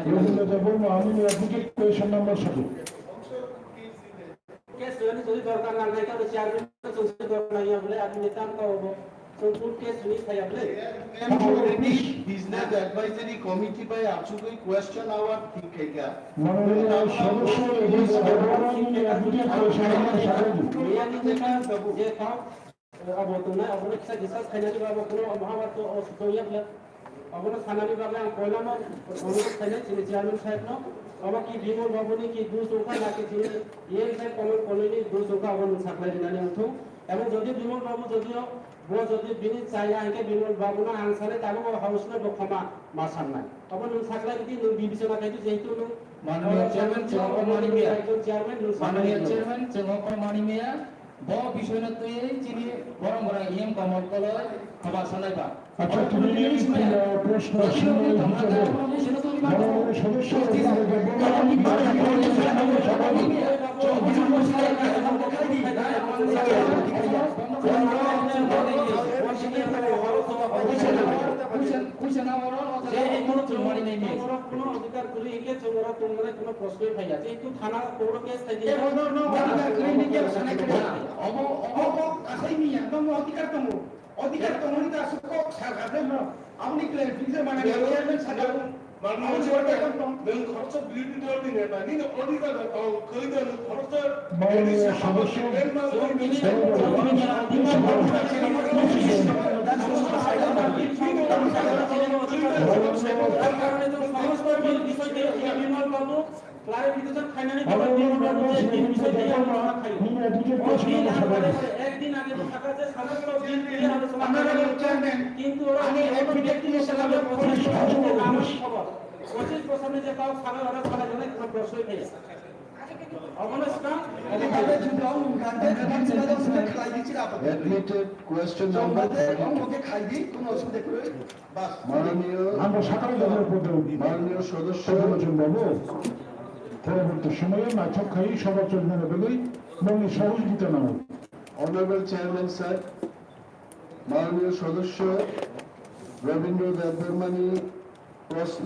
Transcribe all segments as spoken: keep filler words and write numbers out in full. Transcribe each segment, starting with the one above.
Robindra Debbarma, amoni application number satu. Case rwni jodi dorkar nang nai khe chairman chwng se dorkar nang ya bole admin tam ka obo. Chwng full case rwni saya bole. Business Advisory Committee bai achugwi question hour thik khaikha. Mananiya sodosyo Robindra Debbarma, amoni application number satu. Miyani je ka, je ka, Abo tongnai, abono kisa discuss khainani ba abo kuno Mahabharata o sutong yak le. Abono sanani bagwi ang poilano onurodh khainai chini chairman sahebno. Abo ki Bimal babuni ki dos wngkha na ki chini E M saheb Kamal Kolini dos wngkha, abo nwng saklai rinani wngthung. Ebong jodi Bimal babu jodio bo jodi bini chaya hwnkhe Bimal babuno ang sanai tabuk o house no bo khoma ma samnai. Abo nwng saklai ridi, nwng bibechona khai di, jehetu nwng Mananiya chairman, chwng o mani miya. Chairman nwng saklai Mananiya ridi. Chairman, chwng o mani miya. Bo bisoino twiwi chini borok borok E M Kamal Koloi khoma sanai ba. আচ্ছা, তুমি এই, আহ, প্রশ্ন শুনে হিসেবে মাননীয় সদস্য Kuno adhikar kwrwi hinkhe chwng oro tongmani kuno prosroi phaiya. Jehetu thana court o case thaidi. Obo, obo, obo, asai miya, nomo adhikar tongo. Odhikar tongmani ta aswk kok sakha de no. Aboni clarification mana chairman sakha. Manwi chairman, nwng khoroksa bill ni dol ni neta, nini odhikar no tong, kwrwi da nwng khoroksa Manwi additional sodosyo. Claim ma Chwng bini Clarification khainani bagwi Bimal babu je tini bisai twi ang sakha. Ek din age to sakha je somosto bill niye alochona kora hoyechhe. Kintu ora ami ek bitek ni sala pochish pochish bosor ni je tao sala ora sala jone kono prosroi khaiya. Obono swkang. Admitted question number thirty-two. মাননীয়, আমরা সকালে যাবো পর্যন্ত। মাননীয় সদস্য। পরবর্তী সময়ে নাটক খাই সভা চলবে না বলেই মনে সহযোগিতা নাও। Honorable Chairman sir, মাননীয় সদস্য রবীন্দ্র দেববর্মানি প্রশ্ন,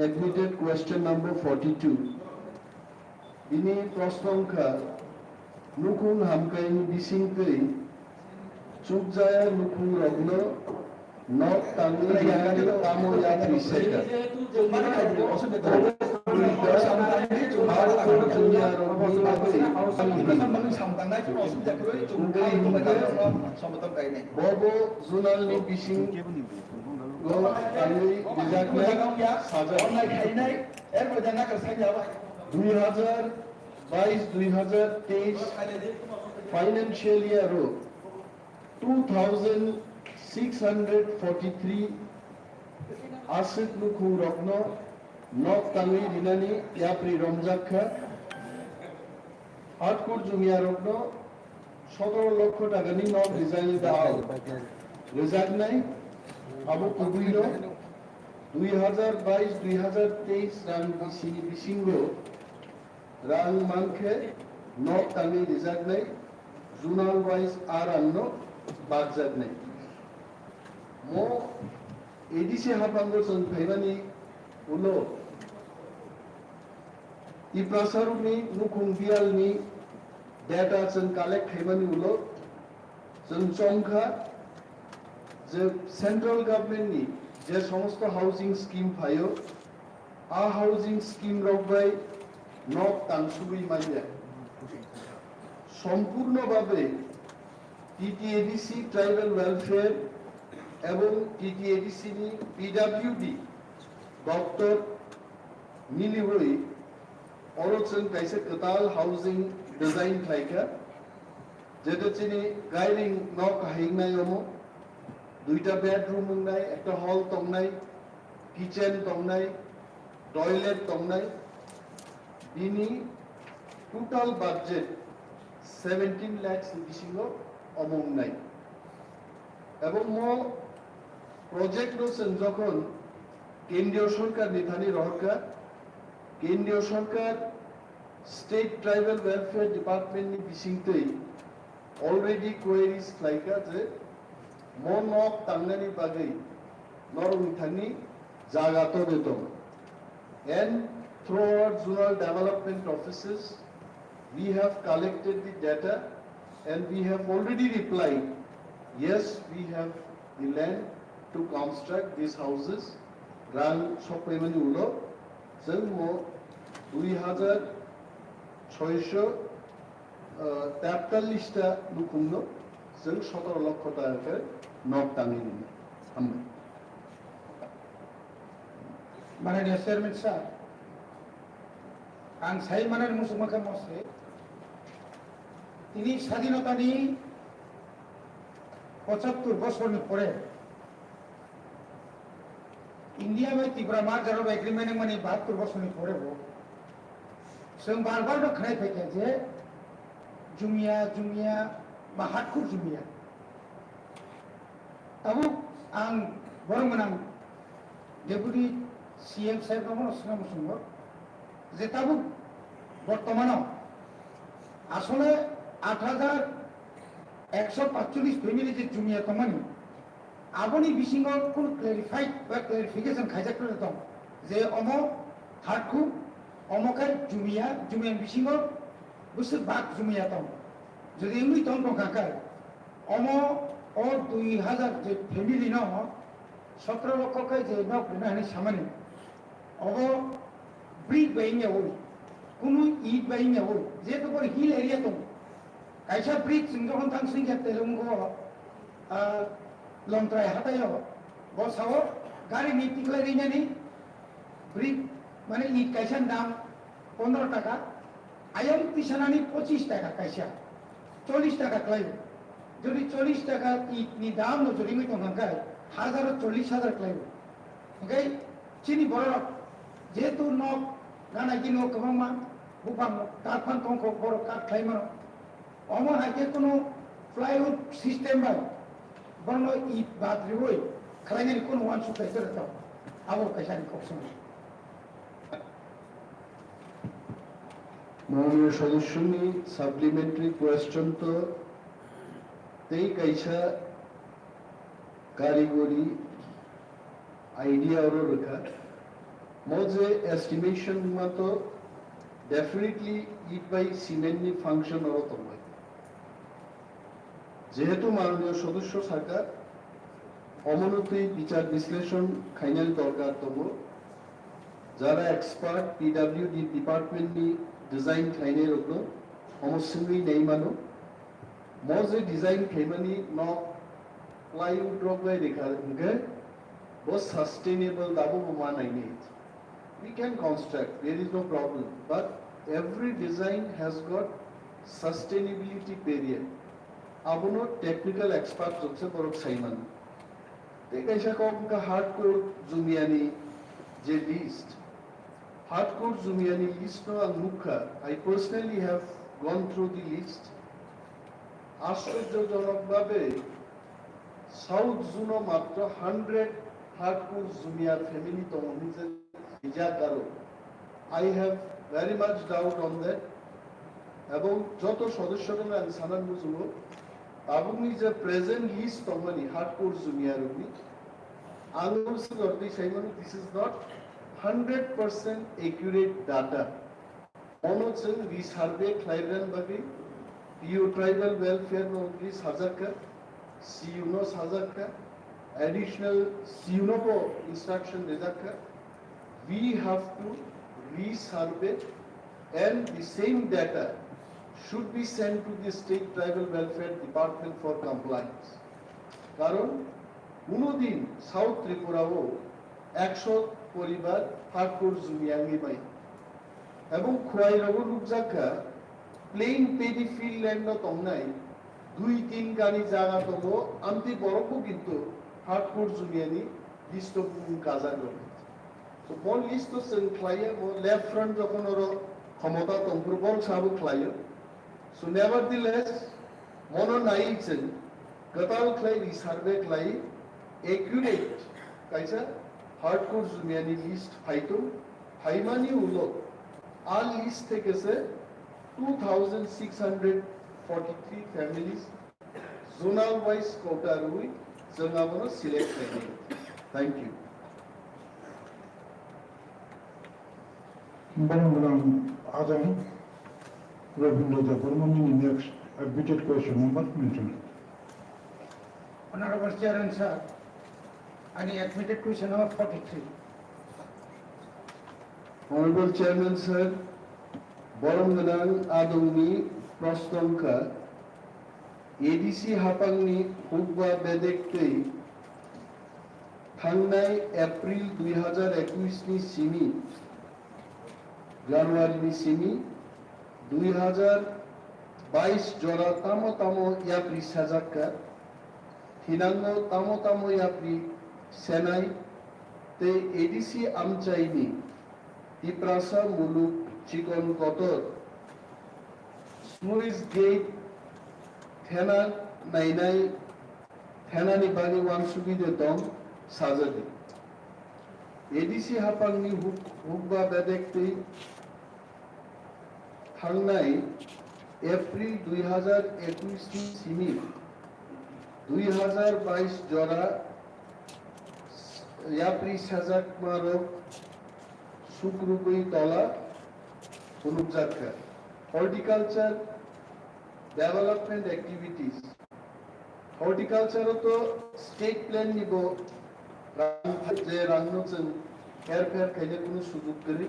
admitted question number forty-two. Bini prosno wngkha, nukhung hamkaini bisingtwi chukjaya nukhungrokno nok tangwi rwmani tamo yapri seka. Bharot juniarokni bagwi kubui hwnkhe bobo zonalni bisingo tangwi rijaknai. Dui hazar bais dui hazar teis financial year o two thousand six hundred forty-three aswk nukhungrokno nok tangwi rinani yapri romjak kha. Atkur jumyarokno sotoro lokho takani nok rijani dao rijaknai, abo kubuino dui hazar bais dui hazar teis rang bisini bisingo rang mankhe nok tangwi rijaknai, zonal wise a rangno bakjaknai. Mo A D C haphango chwng phaimani ulo Tiprasarokni nukhung biyalni data chwng collect khaimani ulo chwng chongkha je central government ni je somosto housing scheme phaio, a housing scheme rok bai nok tangsugwi manya. Sompurno babe T T A D C Tribal Welfare ebong T T A D C ni P W D doptor miliwi oro chwng kaisa kwtal housing design khlaikha, jeto chini gairing nok kahimnai omo, duita bedroom wngnai, ekta hall tongnai, kitchen tongnai, toilet tongnai, bini total budget seventeen lakhs ni bisingo omo wngnai. Ebong mo project no chwng jokhon kendriyo sorkar ni thani rohorkha, kendriyo sorkar state tribal welfare department ni bisingtwi already queries khlaikha je mo nok tangnani bagwi norokni thani jaga tongwi tongo. And through our zonal development offices, we have collected the data and we have already replied, yes, we have the land to construct these houses. Rang sokpaimani ulo, chwng mo dui hajar choiso teptallis ta nukhungno chwng sotoro lokho taka khe nok tangwi rwnai. Hambai. Mananiya Chairman sir, ang sai manani muchungma khe mose, tini sadinotani pochattor bosorni pore India bai Tripura merger of agreement wngmani bahattor bosorni pore bo chwng bar bar no khwnai phaikha je jumia, jumia, ba hatkhuk jumia. Tabuk ang borok gwnang Deputy C M saheb no bono swngna muchungo je tabuk bortomano asole aat hajar ekso patchollis family je jumia tongmani, aboni bisingo kunu clarified ba clarification khaijak tong je omo hatkhuk, omo khe jumia, jumia bisingo bwswk bak jumia tong. Jodi wngwi tong tongkha khe, omo o dui hajar je family no sotro lokho khe je nok rwna hinwi samani, obo brick bai wngya oi, kunu it bai wngya oi, jehetu boro hill area tongo. Kaisa brick chwng jokhon thang swngya Telungo, ah, Longtrai hataio, bo sao gari ni tiklai rinani brick, mane it kaisa dam pondro taka, ayang tisanani pochis taka kaisa, chollis taka khlaio. Jodi chollis taka it ni dam no jodi wngwi tongkha khe, hazaro chollis hazar khlaio. Hingkhe chini borok jehetu nok gana gini o kwbangma buphang kath phan tongkho, borok kath khlai mano. Omo hai khe kunu plywood system bai borokno it bat riwi khlainani kunu uansuk khaijak rw tongo. Abo kaisa ani kok swngo. মাননীয় সদস্যনি supplementary question to tei kaisa karigori idea oro rwkha. Mo je estimation ma to definitely it bai cement ni function oro tongbai. Jehetu মাননীয় সদস্য saka, omono twi bichar bisleshon khainani dorkar tongo. Jara expert P W D department ni design khlainai rokno omo swngwi nai mano. Mo je design khaimani nok plywood rok bai rikha hwnkhe bo sustainable dabo bo ma nainai. We can construct, there is no problem, but every design has got sustainability barrier. Abono technical expert jokse borok saimano. Tei kaisa kok wngkha hardcore jumiyani je list. Hardcore jumiyani list no ang nukha. I personally have gone through the list. Ashchorjojonok bhabe South Zone o matro hundred hardcore jumiya family tongo hinwi je rijak aro. I have very much doubt on that. Ebong joto sodossyorokno ang sana muchungo, tabukni je present list tongmani hardcore jumiyarokni, ang oro swngchartwi saimano, this is not hundred percent accurate data. Bono chwng resurvey khlairwna bagwi P O Tribal Welfare no already sajakha, C U no sajakha, additional C U no bo instruction rijakha. We have to resurvey and the same data should be sent to the State Tribal Welfare Department for compliance. Karon kuno din South Tripura o ekso poribar hardcore jumi wngwi bai. Ebong Khowai rogo nukjakha plain paddy field land no tongnai dui tin kani jaga tongo, amtwi borok bo kintu hardcore jumiyani list o bumung kajak rok. So bo list o chwng khlaiya, bo left front jokhon oro khomota tongphuru borok sabo khlaio. So nevertheless, mono naiwi chwng kwtal khlai resurvey khlai accurate kaisa hardcore jumiyani list phaitung, phaimani ulo a list theke se two thousand six hundred forty-three families zonal wise quota rwi chwng abono select khlainai. Thank you. Borong gwnang Ajang Rabindra Debbarma nini next admitted question number mention. Honorable Chairman sir, ani admitted question number forty-three. Honorable Chairman sir, borong gwnang Adongni proshno wngkha, A D C hapangni hukba bedek twi thangnai April dui hazar ekush ni simi January ni simi dui hazar bais jora tamo tamo yapri sajakka, thinango tamo tamo yapri senai tei A D C amchaini Tiprasa muluk chikon kotor sluice gate thena nainai thenani bagwi uansugwi de tong sajadi. A D C hapangni huk-, hukba bedek twi thangnai April dui hazar ekush ni simi dui hazar bais jora yapri sajakmarok sukrubwi tola phunukjakha. Horticulture development activities. Horticulture o to state plan ni bo rang, je rang no chwng her pher khaina kunu sujuk kwrwi.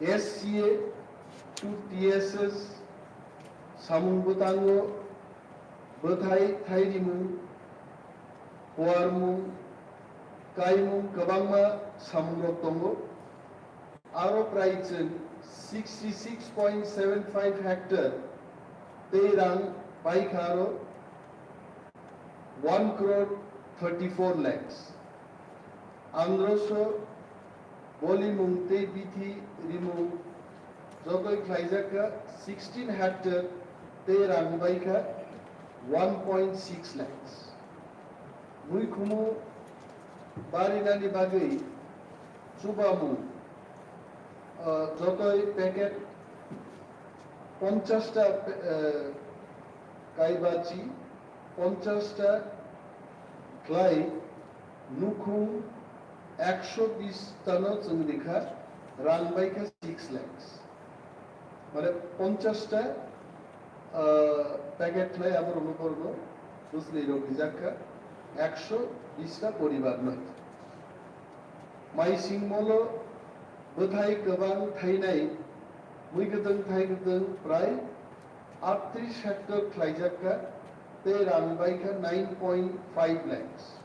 S C A to T S S samung bwtango bwthai thairimung, kuarmung, kaimung kwbangma samungrok tongo. Aro prai chwng sixty six point seven five hectare tei rang paikha aro one crore thirty four lakhs. Androso bolimung tei bithi rimung jotoi khlaijakha sixteen hectare tei rang baikha one point six lakhs. Muikhumu barinani bagwi chubamung, ah, jotoi packet ponchash ta, ah, kaibachi ponchash ta khlai nukhung ekso bish tano chwng rikha, rang baikha six lakhs. Mane ponchash ta, ah, packet khlai aborokno borokno bwsli rok rijak kha, ekso bish ta poribar no. Mai singmolo bwthai kwbang thainai, mui kwthwng thai kwthwng prai atris hectare khlaijak kha, tei rang bai kha nine point five lakhs.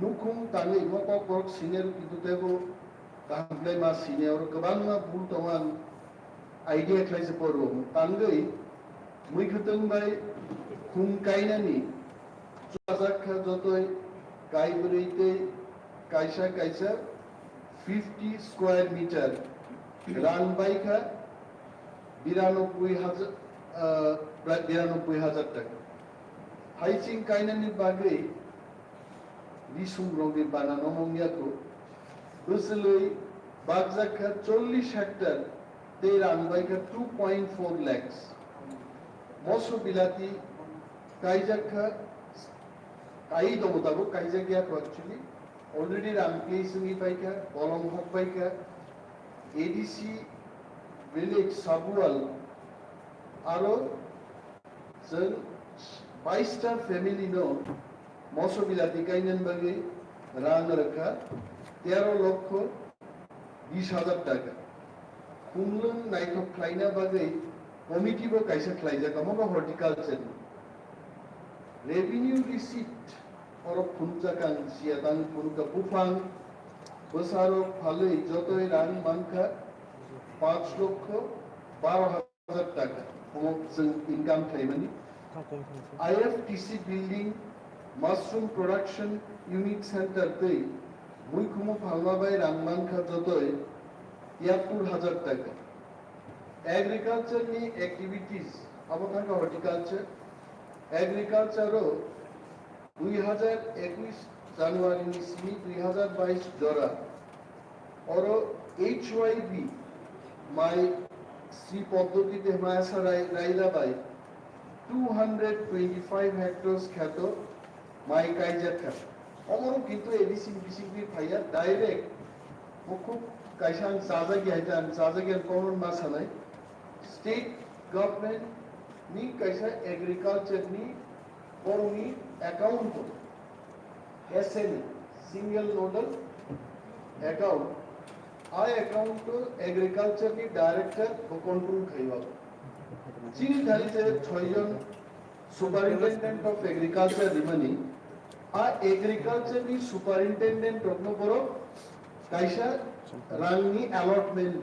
Nukhung tangwi mo kokborok senior kitu teibo kaham khlai ma senior kwbangma bul tongo ang idea khlai se poro. Tangwi mui kwthwng bai khung kainani chubajak kha jotoi kaibrwi tei kaisa kaisa fifty square meter rang bai kha biranoboi hajar, ah, prai biranoboi hajar taka. Hai ching kainani bagwi risum rokni bana no mong ya kho. Bwswlwi bakjak kha chollish hectare tei rang bai kha two point four lakhs. Moso bilati kaijak kha, kai tongo tabuk, kaijak ya kho actually. Already rang place wngwi pai kha, bolong hok bai kha. A D C village Sabual aro chwng bais ta family no moso bilati kainani bagwi rang rwkha tero lokho bish hajar taka. Khumlwng naithok khlaina bagwi committee bo kaisa khlaijak, amo bo horticulture ni. Revenue receipt oro phunukjak ang siya tang phunukha buphang bwsarok phalwi jotoi rang mankha panch lokho baro hajar taka, omo chwng income khlaimani. I F T C building, mushroom production unit center tei muikhumu phalma bai rang mankha jotoi tiyattur hajar taka. Agriculture ni activities, abo thangkha horticulture. Agriculture o dui hajar ekush January ni simi dui hajar bais jora. Oro H Y B mai Sri Poddoti Tehmaya Sarai Raila bai two hundred twenty-five hectares kheto mai kaijak kha. Omoro kintu A D C ni bisingtwi phaiya, direct Bukhuk kaisa ang chajak ya, ang chajak ya, comment ma sanai. State government ni kaisa agriculture ni borokni account o, S N A, single nodal account, a account o agriculture ni director bo control khaio. Chini thani je choi jon Superintendent of Agriculture rimani, a agriculture ni superintendent rokno borok kaisa rangni allotment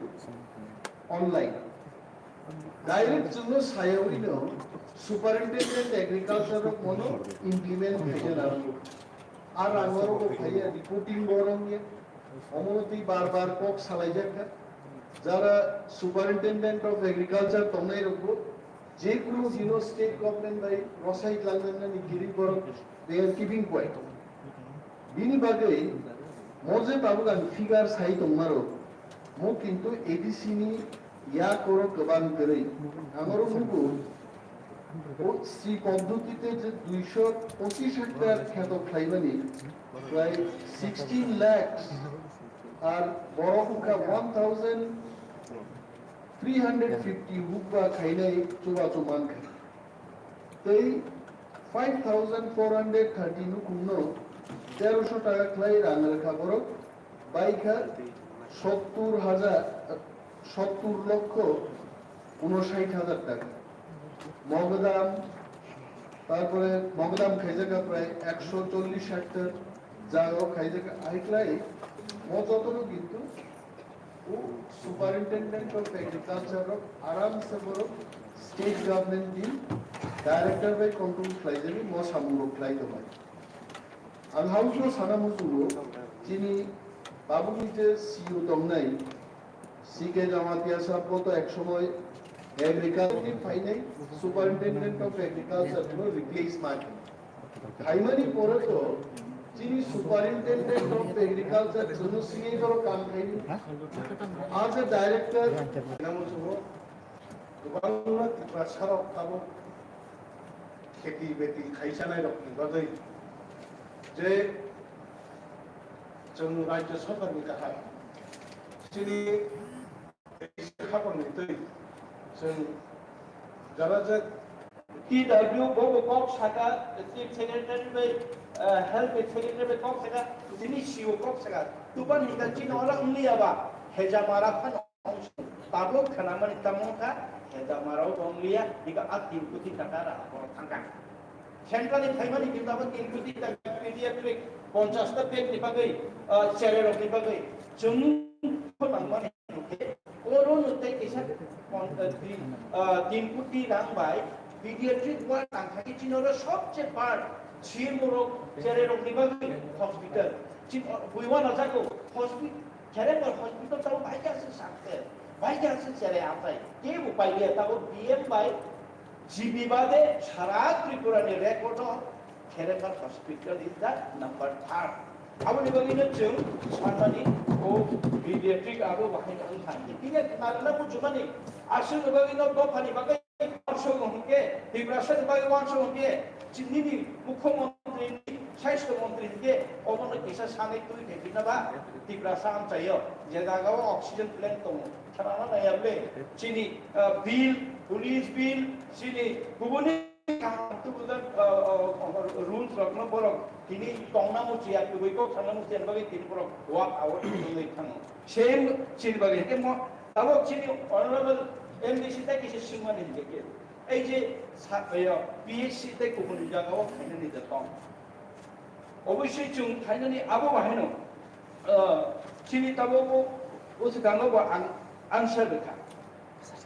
online. Direct chwngno sayawino superintendent agriculture rok mono implement khaina nango. A rang oro bo phaiya, reporting bo rwngya. Omono twi bar bar kok salaijak kha. Jara Superintendent of Agriculture tongnai rokbo je kunu dino state government bai rosai tlangnani giri borok, they are keeping quiet. Bini bagwi mo je tabuk ang figure sai tongmaro, mo kintu A D C ni yak oro kwbang kwrwi. Ang oro nugo, o sri poddotite je duisho pochish hectare kheto khlaimani, prai sixteen lakhs, ar borok wngkha one thousand three hundred fifty hukba khainai chubachu mankha. Tei five thousand four hundred thirty nukhungno terosho taka khlai rang rwkha borok, baikha sottur hajar, sottur lokho unoshait hajar taka. Mogodam, tarpore mogodam khaijakha prai ekso chollish hectare jagao khaijakha, aiklai mo jotono kintu o Superintendent of Agriculture rok aramse borok state government ni director bai control khlaijagwi mo samung rok khlai tongnai. Ang house no sana muchungo, chini tabukni je C E O tongnai, C K Jamatia sahab bo to ek somoy agriculture ni phainai, Superintendent of Agriculture no replace ma khe. Khaimani pore to chini Superintendent of Agriculture chwngno singwi borok kam khaini. As a director, kwbangma Tiprasa rok tabuk kheti beti khaisanai rokni bagwi je chwng Rajya Sarkar ni kaham chini khapang ni twi chwng jara je T W bo bo kok saka, Chief Secretary bai, eh, Health Secretary bai kok saka, chini C E O kok saka. Tuban hinda chini ora ungliya ba, heja mara phano tabuk khana mani tamo kha, heja mara o ungliya, higa a tin kuti taka ra borok thangka. Central ni phaimani kintu abo tin kuti taka pediatric ponchash ta bed ni bagwi, eh, chere rok ni bagwi. Chwng khobang mani Oro no tei kisa pon-, eh, tin, eh, tin kuti rang bai pediatric ward tangkhani chini oro sobse part C M O rok chere rok ni bagwi hospital. Chin, eh, bui wana jago hospi-, chere bar hospital tabo bai kha se sakte, bai kha se chere atai. Ke bo pai ya tabo D M bai G B bade sara Tripura ni record o Kherekar hospital is the number third. Aboni bagwi no chwng sanmani o pediatric abo bahai wng thang. Tini narwkna muchungmani aswkni bagwi no dophani bagwi wansuk hwnkhe, Tiprasani bagwi wansuk hwnkhe, nini mukhyamantri ni sasthya mantri hwnkhe obono kisa sanwi twi khe bina ba Tiprasa amchaio je jagao oxygen plant tongo. Khwnana naiya ble chini, ah, bill, police bill, chini kubuni kaham tubudan, ah, ah, ah, rules rokno borok tini tongna muchiya, kubui kok sana muchiya bagwi tini borok walk out wngwi thango. Same chini bagwi hwnkhe mo, tabok chini honorable M D C tei kisa swngmani hwnkhe khe, ei je sa-, yo, P H C tei kubuni jagao khainani je tong. Obviously chwng khainani abo bahaino, ah, chini tabok o, o swkango bo ang answer rwkha.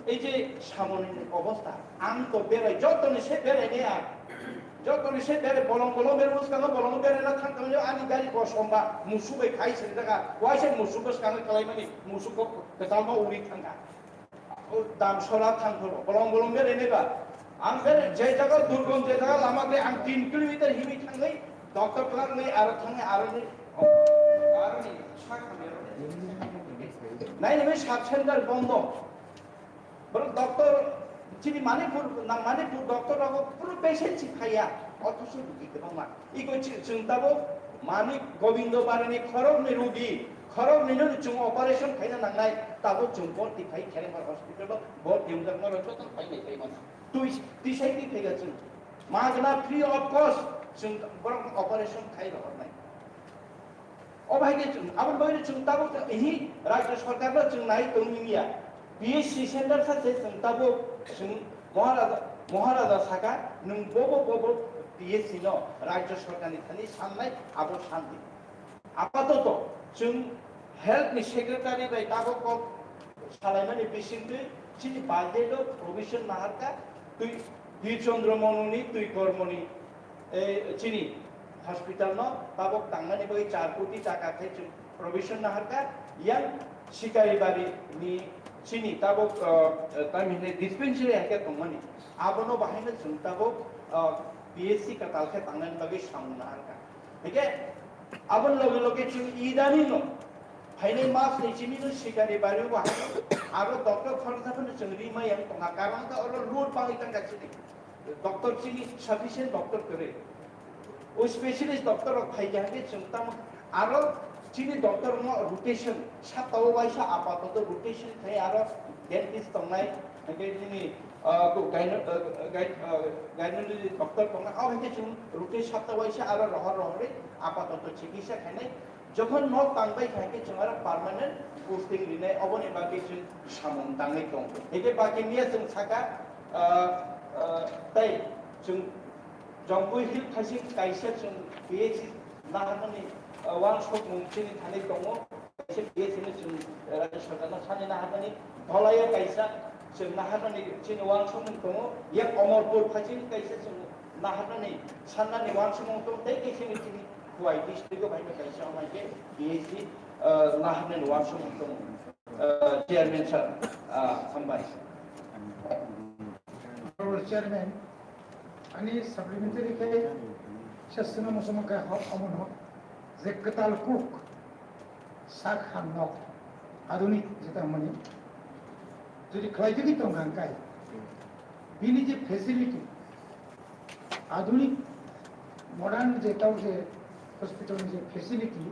Ei je samoni obostha, ang to berai, jotoni se berai ne ang. Jotoni se berai, bolong bolong berai, o swkango bolongo berai na thang thang ani gari kosom ba, musu bai khai sini daga, waisa musu bwskango kalaimani, musu ko kwtalma uri thangkha. O dam sora thang thoro, bolong bolong bere neba. Ang bere je jaga durgom, je jaga lama bre, ang tin kilometer himi thangwi, doctor klar ni aro thangwi, aro ni, aro ni, sak thangwi aro ni. Nai nai sub center bondo. Boro doctor, chini Manipur, nang Manipur doctor rogo puro patient si phaiya, othoso rugi kwbangma. Iko chi-, chwng tabuk Manik Gobindo Barini khoroknwi rugi, Borok nino chwng operation khaina nangnai, tabuk chwng borti khai Kherengbar hospital o borti wngjakma rok joto painai paimano. Twi, twi sai twi phaiga chwng. Magna free of cost chwng borok operation khai rohornai. O bahai khe chwng, aboni bagwi chwng tabuk, ehi, Rajya Sarkar no chwng nai tong liya. P H C center sa se chwng tabuk chwng Maharaja, Maharaja saka, nwng bobo bobo P H C no Rajya Sarkar ni thani sannai abo santi. Apatoto chwng health ni secretary bai tabuk kok salaimani bisingtwi chini budget o provision naharkha twi, twi Chandra Monu ni twi kormo ni, eh, chini hospital no tabuk tangmani bagwi char koti taka khe chwng provision naharkha yang Sikaribari ni chini tabuk, eh, tamhinai dispensary hai khe tongmani abono bahaino chwng tabuk, eh, P H C kwtal khe tangnani bagwi samung naharkha. Hingke aboni loge loge chwng idani no phainai mas ni chini no Sikaribari o bahai aro doctor khoroksa phano chwng ri maya wng tongkha, karon khe oro load bangwi tongkha chini doctor chini sufficient doctor kwrwi. O specialist doctor rok phaikha hingke chwng tamo aro chini doctor no rotation saptao waisa apatoto rotation khai aro dentist tongnai. Hingke nini, ah, ko gyno-, ah, gyn-, ah, gynecology doctor tongnai, abo hingke chwng routine sapta waisa aro rohor rohorwi apatoto chikitsa khainai. Jokhon nok tangbai kha hingke chwng aro permanent posting rinai, oboni bagwi chwng samung tangwi tongo. Hingke baki miya chwng saka, ah, ah, tei chwng Jongpui Hill Phasing kaisa chwng P H C naharmani, ah, uansukmung chini thani tongo. Kaisa P H C no chwng, eh, Rajya Sarkar no sani naharmani, Dholai o kaisa chwng naharmani chini uansukmung tongo, yak Omorpur Phasing kaisa chwng naharmani sannani uansukmung tongo, tei kaisa ni chini Khowai district o phaima kaisa wngkha khe P H C, eh, naharmani uansukmung tongo. Eh, Chairman sir, ah, hambai. Honorable Chairman, ani supplementary khe sesuna muchungma khe hok omono je kwtal kuk sak ham nok adunik jeta mani jodi khlai jodi tong hang kai bini je facility adunik modern je tau je hospital ni je facility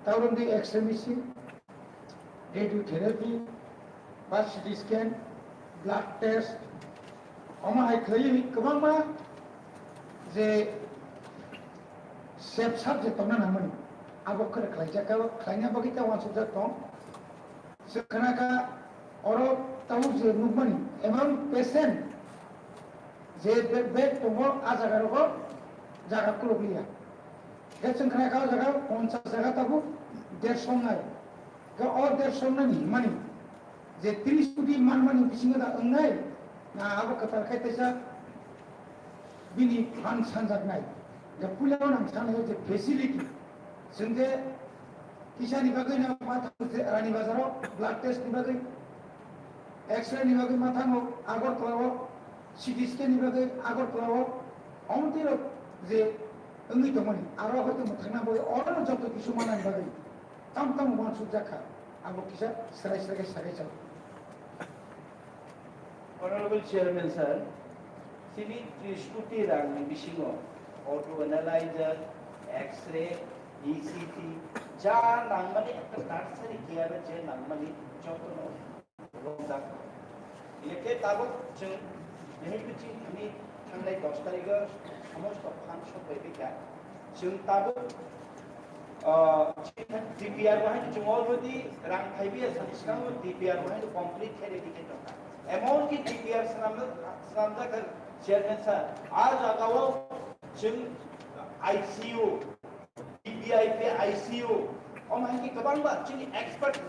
tau rom de X-ray machine radiotherapy, ba C T scan, blood test, omo hai khlaiwi kwbangma je sep sap je tongna nangmani, abo khe khlaijak kha, khlaina bagwi ta uansukjak tong. Swkhanaka oro tabuk je nukmani, amount patient je bed, bed tongo, a jaga rogo jaga kuluk liya. Khe chwng khnai kha o jaga ponchas jaga tabuk dershong nai. Khe o dershong nani himani je tris koti manmani bisingo da wngnai, na abo kwtal khai teisa bini phan sanjaknai. Khe puila o nang sanai je facility. Chwng je kisa ni bagwi no ma thango je Rani Bazar o blood test ni bagwi, X-ray ni bagwi ma thango Agartala o, C T scan ni bagwi Agartala o, omo twi rok je wngwi tongmani, aro hoito mwthangna bagwi oro joto kisu manani bagwi tamo tamo uansukjak kha, abo kisa swrai swrai khe sagai chao. Honorable Chairman sir, chini tris koti rang ni bisingo auto analyzer, X-ray, E C G, ja nangmani ekta tertiary care je nangmani jotono romjak. Ile khe tabuk chwng, jehetu chini thani thangnai dos tarikh o somosto phan sok bai bikha. Chwng tabuk, ah, chini D P R bo hai chwng already rang phaibiya sani swkango D P R bo hai complete khe ready khe tongkha. Emon ki D P R swnam, swnamjak kha chairman sir, a jaga o chwng I C U, V V I P, I C U, omo hai khe kwbangma chini expert,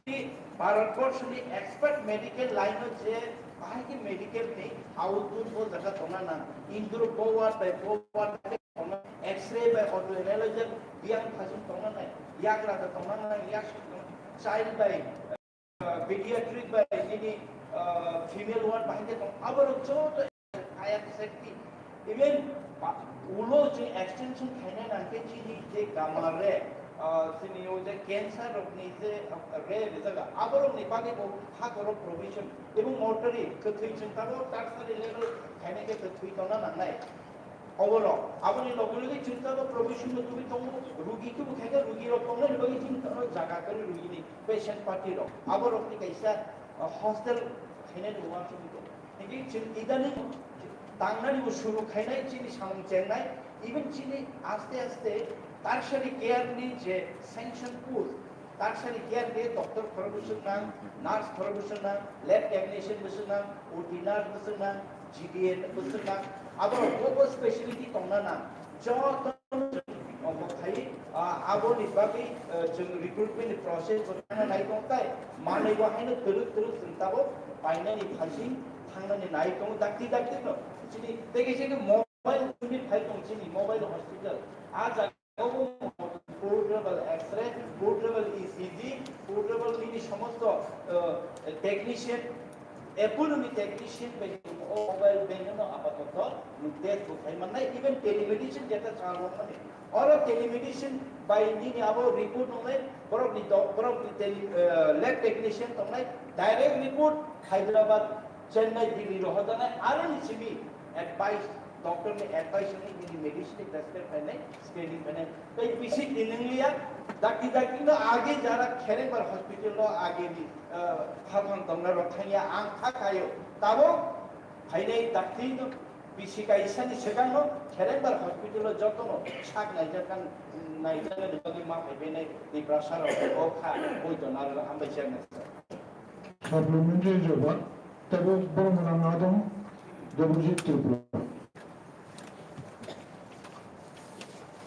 chini Bharatborsho ni expert medical line o je bahai khe medical ni outdoor bo jaga tongna nang, indoor bo ward bai bo ward bai tongna, X-ray bai auto analyzer biyang phasung tongna nang, yagra da tongna nang, yak tong, child bai, uh, pediatric bai nini, uh, female ward bahai khe tong, aborok joto fire safety. Even ba-, ulo je extension khaina nang khe chini je gamar re, ah, chini o je cancer rok ni je, ah, re rijak, aborok ni bagwi bo hakoro provision, even mortuary kwthwi chwng tabuk tertiary level khaina khe kwthwi tongna nangnai. Oborok, aboni loge loge chwng tamo provision no tubui tongo, rugi kebo khaikha, rugi rok tongnani bagwi chwng tamo jaga kwrwi rugini patient party rok, aborokni kaisa, uh, hostel khainani uansugwi tongo. Hingke chwng idaning tangnani bo suru khainai chini samung chengnai, even chini aste aste tertiary care ni je sanction post, tertiary care ni doctor khorok bwswk nang, nurse khorok bwswk nang, lab technician bwswk nang, O T nurse bwswk nang, G D A bwswk nang, abo bo specialty tongna nang. Joto omo khai, ah, aboni bagwi, eh, chwng recruitment ni process bo thangna nai tong tai, manwi bo haino twrwk twrwk chwng tabuk painani phaising thangnani nai tongo dakti dakti no. Chini tei kaisa khe mobile unit phai tong chini mobile hospital. Ah jaga o bo portable X-ray, portable E C G, portable nini somosto, eh, technician, Apollo ni technician bai o mobile bai no apatoto nuk test bo khai mannai, even telemedicine data chal rok mani. Oro telemedicine bai nini abo report nongnai, borok ni do-, borok ni tele-, eh, lab technician tongnai, direct report Hyderabad, Chennai, Delhi rohodanai, aro ni simi advice, doctor ni advice ni nini medicine ni prescribe khainai, screening khainai. Tei bisi tinwng liya, dakti dakti no age jara Kherengbar hospital no age ni, eh, khaphang tongna rok thangya, ang kha khayo. Tabo phainai dakti no bisi kaisa ni swkang no Kherengbar hospital no joto no sak naijak kan, naijak ni bagwi ma phaibai nai Tiprasa rok o kha boi tong aro hambai chairman sir. Supplementary jawab, tabo borok mwnang adong Debojit Tripura.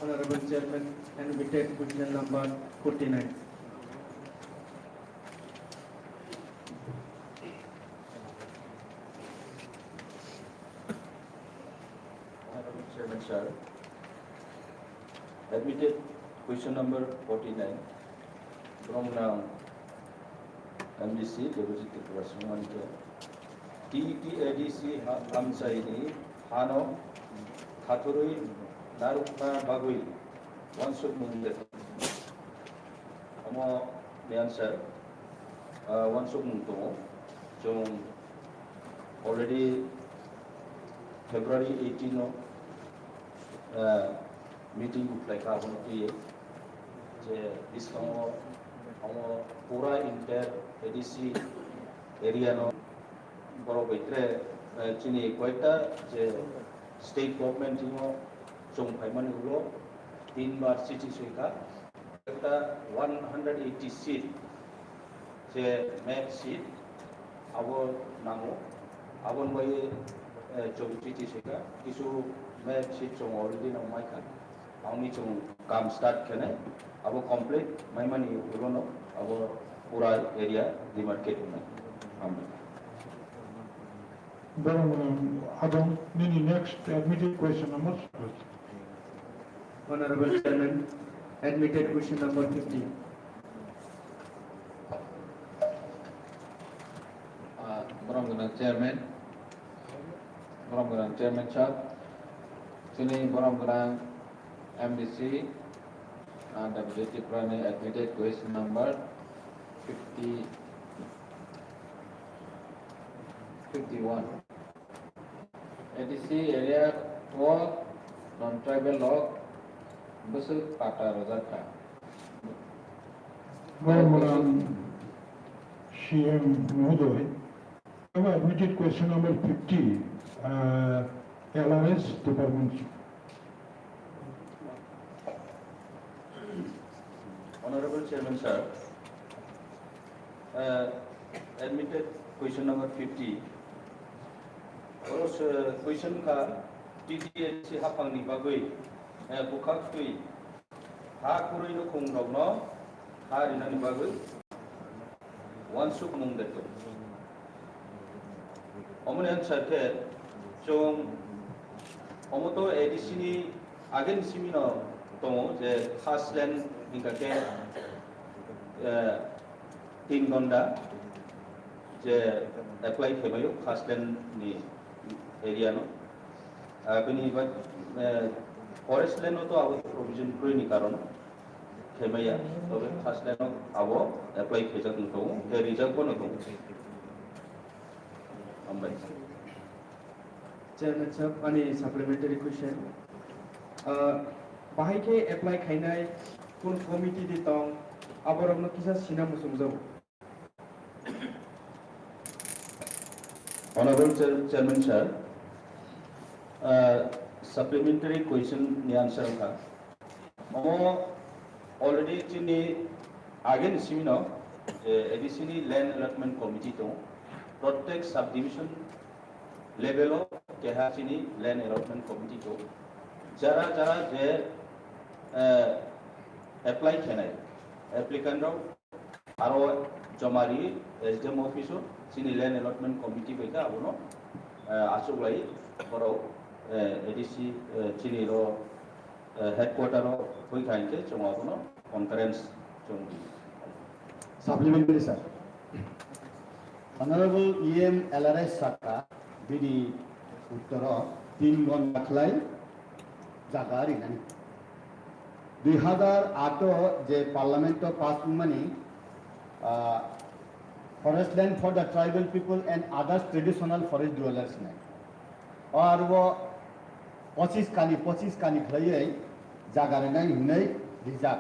Honorable Chairman, admitted question number forty-nine. Honorable Chairman, sir. Admitted question number forty-nine. Borok mwnang M D C Debojit Tripura swngmani khe, T T A D C ha-, amchaini hano khathurwi narwkna bagwi uansukmung de. Omo ni answer, ah, uansukmung tongo. Chwng already February eighteen o, ah, meeting bo khlai kha abono twiwi je bwskango omo pura inter A D C area no borok bai tre, eh, chini koyekta je state government thingo chwng phaimani ulo tin bar chithi soi kha. Ekta one hundred eighty seat je map seat abo nango, aboni bai, eh, chwng chithi soi kha, kisu map seat chwng already nang mai kha. Ang ni chwng kam start khenai, abo complete maimani ulono abo pura area demarcate wngnai. Hambai. Borok mwnang adong nini next admitted question number. Honorable Chairman, admitted question number fifty. Ah, borok mwnang Chairman, borok mwnang Chairman sir, chini borok mwnang M D C, ah, Deputy Tripura ni admitted question number fifty, fifty-one. A D C area o non-tribal rok bwswk pata rwjak kha. Borok mwnang C M Mohodoy, abo admitted question number fifty, ah, L R S department. Honorable Chairman sir, uh, admitted question number fifty. Oro se question kha T T A D C haphangni bagwi, uh, bwkhak twi ha kwrwi nukhung rokno ha rinani bagwi uansukmung de tong. Omoni answer khe chwng omo to A D C ni ageni simi no tongo je khaslen hingka khe, eh, tin gonda je apply khaibayo khaslen ni area no. Ah, bini ba, eh, forest land no to abo provision kwrwi ni karon. Khaimaya, tobe first line o abo apply khaijak wng tongo, tei rijak bono tongo. Hambai. Chairman sir, ani supplementary question. Ah, bahai khe apply khainai kun committee de tong, aborokno kisa sina muchungjago. Honorable Chair-, Chairman sir, ah, supplementary question ni answer wngkha. Omo already chini ageni simino je A D C ni land allotment committee tongo. Prottek subdivision level o keha chini land allotment committee tongo. Jara jara je, eh, apply khenai applicant rok aro joma ri S D M office o chini land allotment committee bai khe abono, eh, achuklai borok, eh, A D C, eh, chini ro, eh, headquarter o phui kha hinkhe chwng abono conference chwng di. Supplementary, sir. Honorable E M L R S saka bini uttoro tin gon dakhlai jaga rinani. Dui hazar aat o je parliament o pass wngmani, ah, forest land for the tribal people and others traditional forest dwellers nai. O arbo pochis kani, pochis kani khlaiwi jaga rinai hinwi rijak.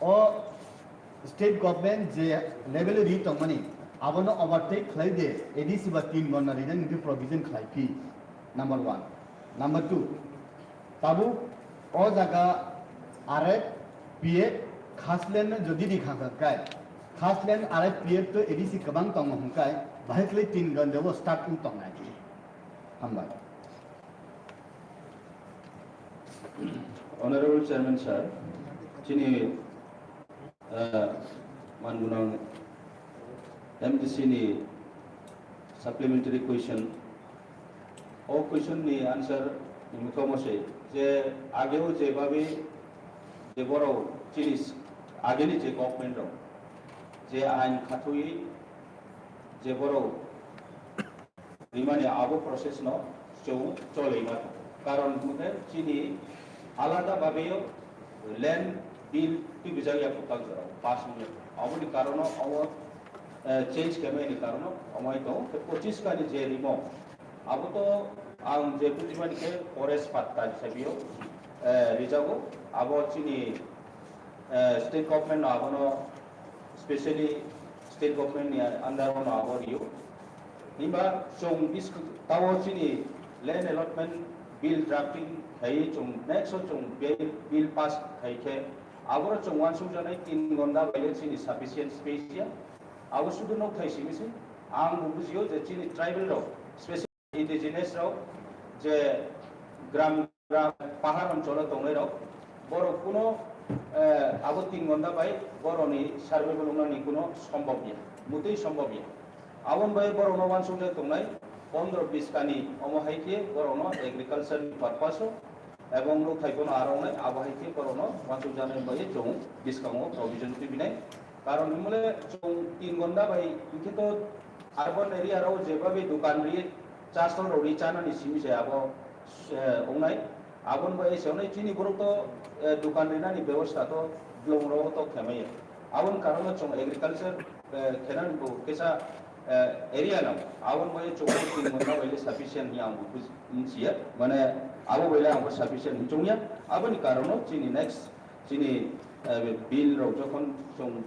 O state government je level ri tongmani, abono overtake khlai de, A D C ba tin gonna rinai hinwi provision khlai phi. Number one. Number two, tabuk o jaga R F P F khaslen no jodi ri kha kha kai, khaslen R F P F to A D C kwbang tongo hwn kai, bahai khlai tin gon debo start wng tongnai. Hambai. Honorable Chairman sir, chini, ah, mangunang M D C ni supplementary question. O question ni answer ni mukha mose je ageo je babe je borok chini s-, ageni je government rok je ain khatui je borok rimani abo process no chwng choli ma. Karon hwnkhe chini alada babe land bill tubijak ya kwtal jora pass wngya. Aboni karono omo, eh, change kemani karono omo hai tongo. Khe pochis kani je rimo abo to ang je bujimani khe forest patta hisabe o, eh, rijago. Abo chini, eh, state government no abono specially state government ni under o no abo rio. Himba chwng bis-, tao chini land allotment bill drafting khai chwng next o chwng bill, bill pass khai khe aboro chwng uansuk janai tin gonda bai le chini sufficient space ya. Abo sudu nok thai simi se ang bo bujio je chini tribal rok specially indigenous rok je gram gram pahar oncholo tongnai rok, borok kuno, eh, abo tin gonda bai boroni survival wngnani kuno sombhob ya, mutui sombhob ya. Aboni bai borokno uansukjak tongnai pondro bis kani omo hai khe borokno agriculture ni purpose o ebong nuk thai bono arongnai abo hai khe borokno uansukjaknai bai chwng bwskango provision tubinai. Karon himle chwng tin gonda bai hwnkhe to urban area rok jebabe dukan ri, chasol rok ri chanani simi se abo, eh, wngnai. Aboni bai se wngnai chini borok to, eh, dukan rinani bebosta to dlong rok to khemaya. Aboni karono chwng agriculture, eh, khenani bo kisa, eh, area no. Aboni bai chwng tin gonda bai le sufficient ni ang bo buj-, msiya. Mane abo bai le ang bo sufficient ni chwngya. Aboni karono chini next chini, eh, bill rok jokhon chwng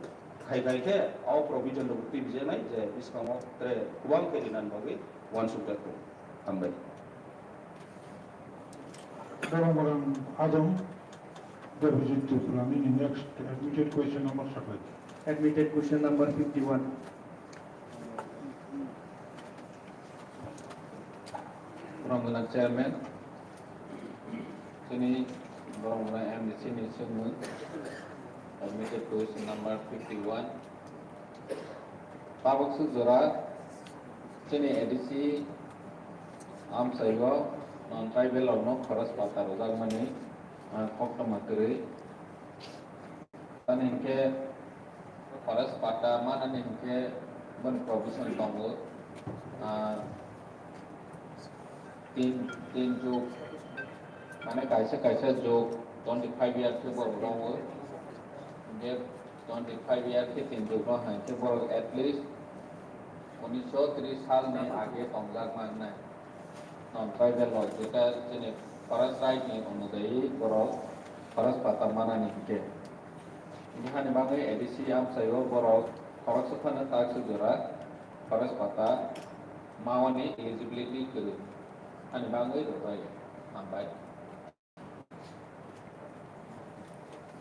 khai khai khe o provision rok twi bijaknai je bwskango tre kwbang khe rinani bagwi uansukjak tongo. Hambai. Borok borok Ajong Debojit Tripura nini next admitted question number saklai. Admitted question number fifty-one. Borok gwnang chairman, chini borok gwnang M D C ni swngmung, admitted question number fifty-one. Tabuk swk jora chini A D C amchaio non tribal rokno khorok patta rwjakmani, ah, koktwma kwrwi. Ani hinkhe forest patta manani hinkhe boni provision tongo, ah, tin, tin jug, mane kaisa kaisa jug twenty five year khe borok rogo. Hinkhe twenty five year khe tin jug no hinkhe borok at least unisho tris salni age tongjak mangnai. non-tribal rok, jeta chini forest right ni onudayi borok forest patta manani hinkhe. Bihani bagwi A D C amchaio borok khoroksa phano taksa jora forest patta mawani eligibility kwrwi. Ani bagwi rwbai. Hambai.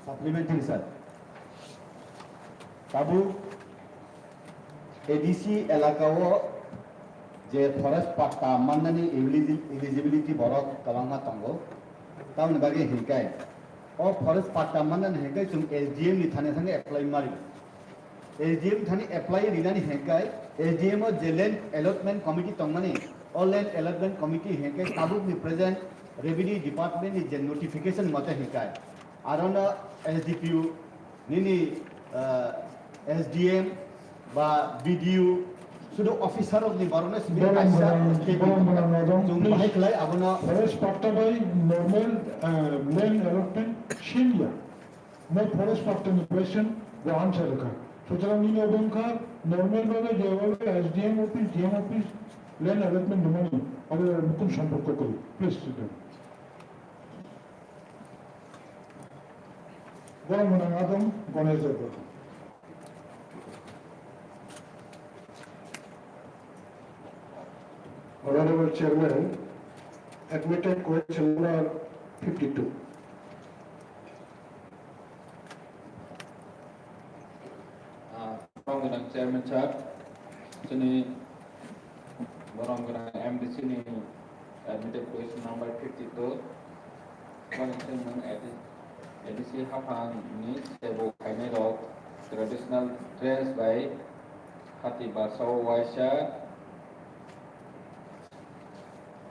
Supplementary, sir. Tabuk A D C elaka o je forest patta mannani eligi-, eligibility borok kwbangma tongo. Tamoni bagwi hinkai o forest patta mannani hinkai chwng S D M ni thani thani apply mari. S D M thani apply rinani hinkai S D M o je land allotment committee tongmani, o land allotment committee hinkai tabukni present revenue department ni je notification mote hinkai arono S D P O nini, ah, S D M ba B D O sudu officer rokni borokno simi kaisa statement chwng bahai khlai abono forest patta bai normal, ah, land allotment simiya. Mo forest patta ni question bo answer kha. Sutrang nini obongkha normal babe je babe S D M office, D M office, land allotment dumani abo bukun somporko kori. Please sit down. Borok mwnang adong Ganesh Debbarma. Honorable Chairman, admitted question number fifty-two. Ah, borok gwnang Chairman sir, chini borok gwnang M D C ni admitted question number fifty-two. Borok chini A D C haphang ni sebo khainai rok traditional dress bai hati barsa o waisa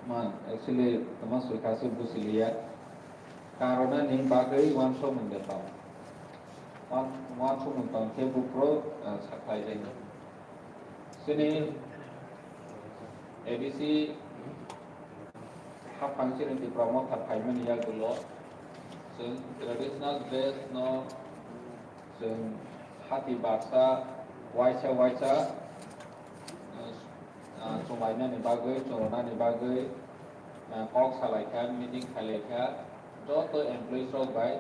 Man, actually, tama swikha se busi liya. Karona ni bagwi wansukmung de tong. Wan-, wansukmung tong khe buphuru, ah, saklai jai. Chini A D C haphang chini Tipra Motha phaimani yagulo chwng traditional dress no chwng hati baksa waisa waisa, ah, ah, chwnglainani bagwi, chwngronani bagwi, ah, kok salaikha, meeting khailaikha, joto employees rok bai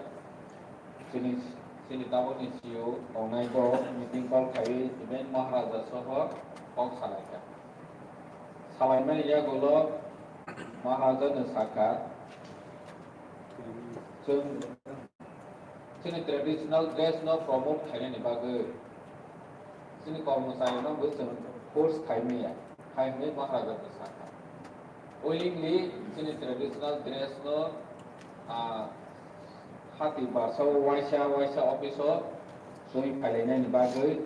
chini, chini tabukni C E O tongnai bo meeting call khaiwi event Maharaja soho kok salaikha. Salaimani yagulo Maharaja no sakha, chwng chini traditional dress no promote khainani bagwi chini kormochari no bo chwng force khai maya, khai hwnwi Maharaja bo sakha. Willingly chini traditional dress no, ah, hati barsa o waisa waisa office o chwng phailainani bagwi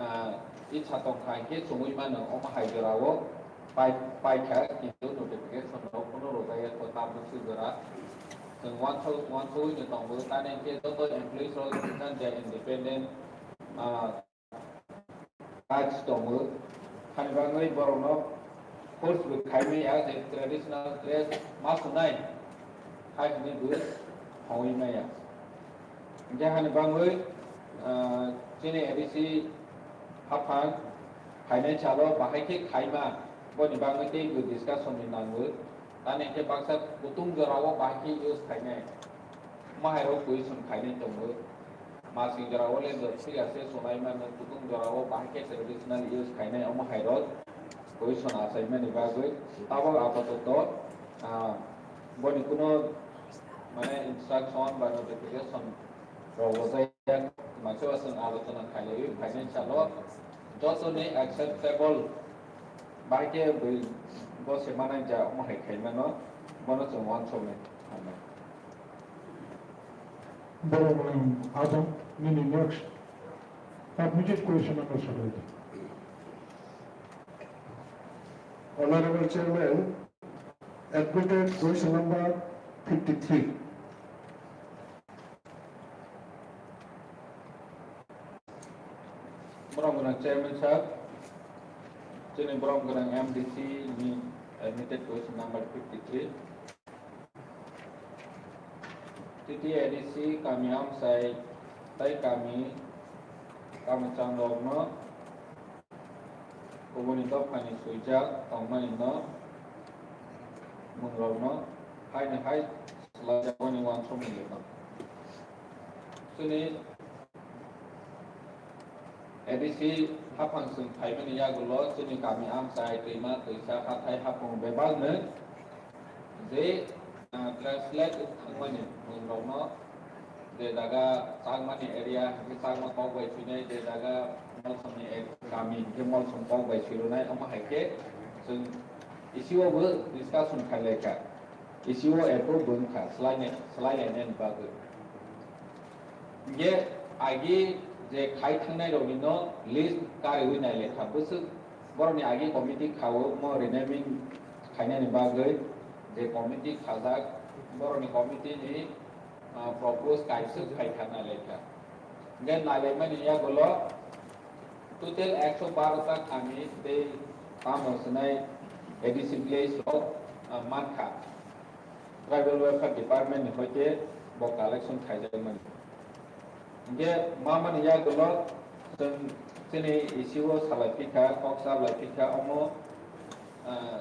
ah, itsa tongkha hinkhe chumui mano, omo hai jorao pai, paikha, kintu notification rok phano rwjakya kho, tabuk se jora. Chwng wansuk-, wansugwi no tongo, tamni hinkhe joto employees rok jesa je independent, ah, rights tongo. Hani bagwi borokno force bo khai maya je traditional dress ma sunai hai hwnwi bo thangwi maya. Hinkhe hani bagwi, ah, chini A D C haphang phainai salo bahai khe khaima, boni bagwi teibo discussion ni nango. Tamni hinkhe baksa kutung jorao bahai khe use khainai. Omo hai rok question khainai tongo. Masing jorao le jot thik ase, sunai mano, kutung jorao bahai khe traditional use khainai, omo hai rok question achaimani bagwi. Tabok apatoto, ah, boni kuno mane instruction ba notification rok rwjak ya, maikhe o chwng alochona khailaiwi phainai salo jotoni acceptable bahai khe bwi bo se manai ja omo hai khaimano, bono chwng uansuknai. Borok ni adong nini next submitted question ano salai di. Honorable Chairman, admitted question number fifty-three. Borok gwnang Chairman sir, chini borok gwnang M D C ni admitted question number fifty-three. T T A D C kami amchai tai kami, kami changrokno kubuni dophani swijak tongmani no mungrokno haino hai swlaijakmani uansukmung tongo. Chini A D C haphang chwng phaimani yagulo chini kami amchai, twima, twisa, hathai, haphang bebakno je, ah, translate wng thangmani mungrokno je jaga Chakmani area hwnkhe Chakma kok bai swinai, je jaga Molsomni area kami hwnkhe Molsom kok bai swirwnai, omo hai khe chwng issue o bo discussion khailai kha, issue o approve bo wng kha, swlainai, swlailainani bagwi. Hingke agi je khai thangnai rokni no list kariwi nailekha bwswk borokni agi committee khawo mo renaming khainani bagwi je committee khajak borokni committee ni, ah, propose kaiswk khai thang nailekha. Hingke nailaimani yagulo total ekso baro ta kami tei tamo swnai A D C village rok, ah, mankha. Tribal Welfare Department ni hoite bo collection khaijak mani. Hingke mamani yagulo chwng chini E C O salai phikha, kok salai phikha, omo, ah,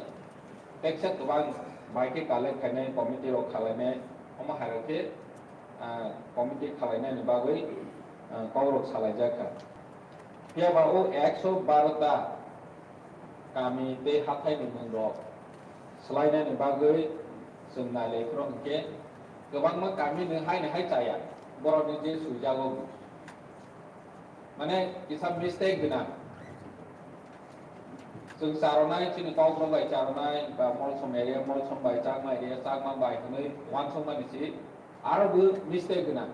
teksa kwbang bai khe collect khainai committee rok khalainai, omo hai rok khe, ah, committee khalainani bagwi, ah, kok rok salai jak kha. Phiya ba o ekso baro ta kami tei hathai ni mung rok swlai nani bagwi chwng nai lai phuru hwnkhe kwbangma kami no hai ni hai chaya borok ni je swijak o mane kisa mistake gwnang. Chwng charonai chini kok rok bai charonai ba Molsom area, Molsom bai Chakma area, Chakma bai hwnwi uansuk mani si aro bo mistake gwnang.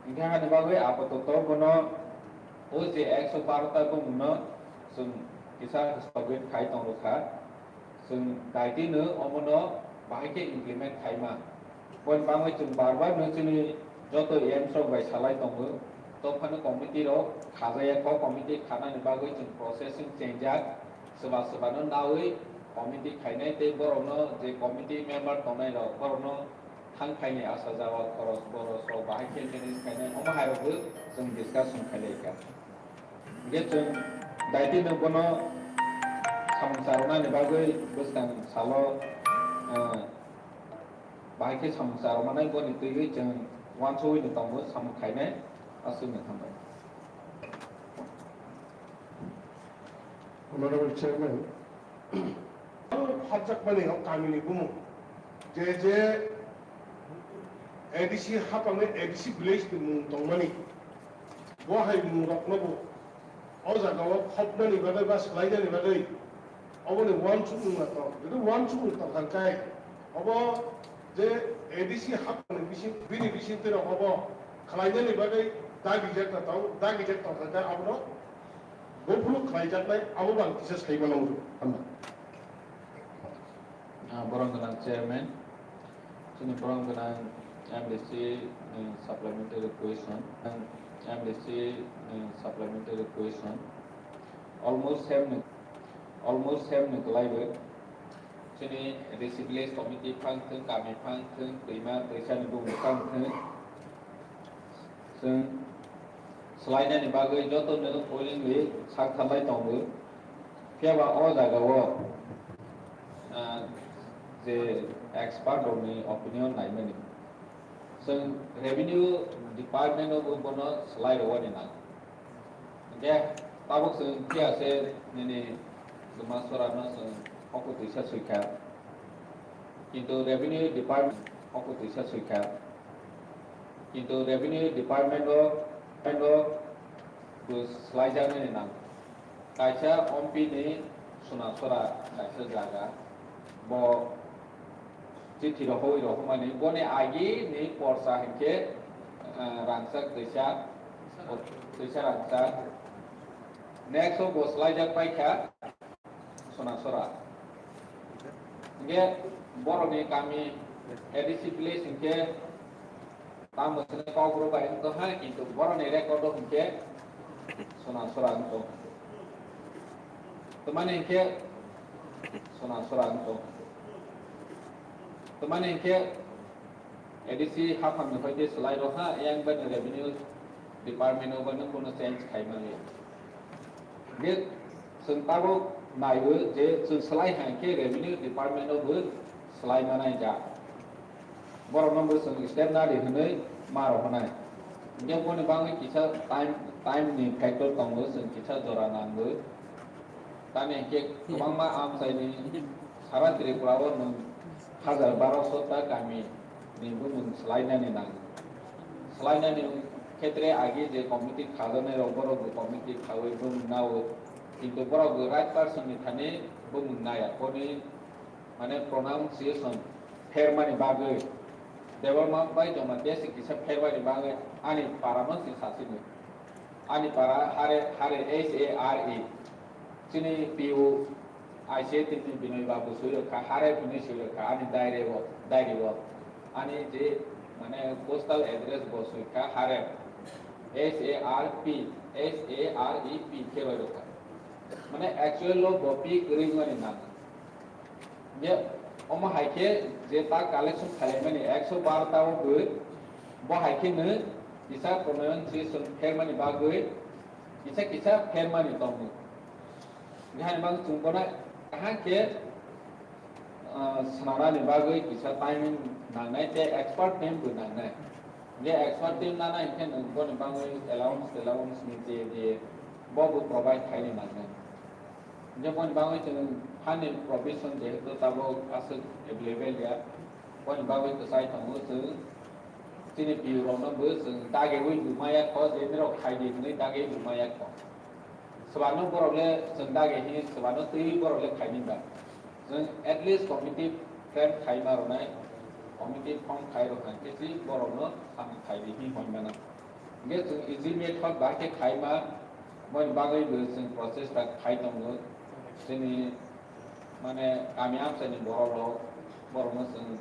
Hingke hani bagwi apato bono o je ekso baro ta bumungno chwng kisa stop khai tong rwkha. Chwng daitino omono bahai khe implement khaima. Boni bagwi chwng bar bar no chini joto A M S rok bai salai tongo. To phano committee rok khajaya kho, committee khanani bagwi chwng processing chengjak. Swba swbano nawi committee khainai tei borokno je committee member tongnai rok borokno thang phaini asa jaga khoros boros rok bahai khe manage khainai omo hai rokbo chwng discussion khailai kha. Hingke chwng daitino bono samung charwnani bagwi bwskang salo, ah, bahai khe samung charwmanai boni twiwi chwng uansugwi no tongo samung khainai aswkno thangnai. Honorable Chairman, phatjakmani o kamini bumung je je A D C hapangni A D C village ni mung tongmani, bo hai mung rokno bo o jaga o khopnani bagwi ba swlainani bagwi oboni uansukmung na tong, jodi uansukmung tong kha khe obo je A D C hapangni bising, bini bisingtwi rok obo khwlainani bagwi dagijak na tong, dagijak tong kha khe abono Buphuru khlaijaknai abo bang kisa sai mano hwnwi hambai. Ah, borok gwnang chairman, chini borok gwnang M D C ni supplementary question, M D C ni supplementary question, almost same ni, almost same ni kwlaiwi. Chini A D C village committee phang thung, kami phang thung, twima twisa ni bumung phang thung. Chwng swlainani bagwi joto no willingly sak tharlai tongo. Phiya ba o jaga o, ah, je expert rokni opinion naimani. Chwng revenue department o bo bono swlai rwani nang. Hingke tabuk chwng phiya se nini Duma Sora no chwng hoko twisa sui kha. Kintu revenue department hoko twisa sui kha. Kintu revenue department o, o bo swlaijaknani nang. Kaisa M P ni Sona Sora kaisa jaga. Bo chithi rohoi rohomani boni agi ni porsa hinkhe, ah, rangchak twisa, twisa rangchak. Next o bo swlaijak paikha Sona Sora. Hinkhe borokni kami A D C village hinkhe tamo swnwi kok rwbai wngtong ha, kintu borokni record o hinkhe Sona Sora wngtong. Tamani hinkhe Sona Sora wngtong. Tamani hinkhe A D C haphangni hoite swlai rwkha, yang bani revenue department o bani kuno change khai manliya. Ge chwng tabuk Naiwi je chwng slai hai khe revenue department o bo slai manai ja. Borok no bo chwng step nadi hwnwi ma rw hwnai. Hwnkhe boni bagwi kisa time, time ni factor tongo, chwng kisa jora nango. Tamni hwnkhe kwbangma amchaini sara Tripura o nwng hajar barosho ta kami ni bumung swlainani nango. Swlainani khetre agi je committee khajaknai rok borok bo committee khaui bumung nao, kintu borok bo right person ni thani bumung naya. Boni mane pronunciation phermani bagwi Debbarma bai Jamatia se kisa phermani bagwi ani para no se sasini. Ani para hare, hare, H A R E. Chini P O I C A T ni Binoy Babu sui rwkha, hare hwnwi sui rwkha ani diary o, diary o. Ani je mane postal address bo sui kha hare, H A R P, H A R E P khe roi rwkha. Mane actual o bo P kwrwi wngmani nang. Je omo hai khe je ta collection khailaimani ekso bar ta o bo, bo hai khe no kisa pronunciation phermani bagwi kisa kisa phermani tongo. Bihai bang chwng bono kaham khe, ah, swnamnani bagwi kisa timing nangnai tei expert team bo nangnai. Je expert team nanai hwnkhe nwng boni bagwi allowance, allowance ni je, je bo bo provide khaini nangnai. Je boni bagwi chwng hani provision jehetu tabuk aswk available ya, boni bagwi kwchai tongo chwng chini P U rokno bo chwng dagiwi bo maya kho, je nirok khai di hwnwi dagiwi bo maya kho. Swbano borok le chwng dagi hi swbano twiwi borok le khaini ba. Chwng at least committee frame khaima rwnai, committee form khai rwkha khe si borokno samung khai di hi hoi mano. Hingke chwng easy method ba khe khaima, boni bagwi bo chwng process ta khai tongo. Chini mane kami amchaini borok rok, borokno chwng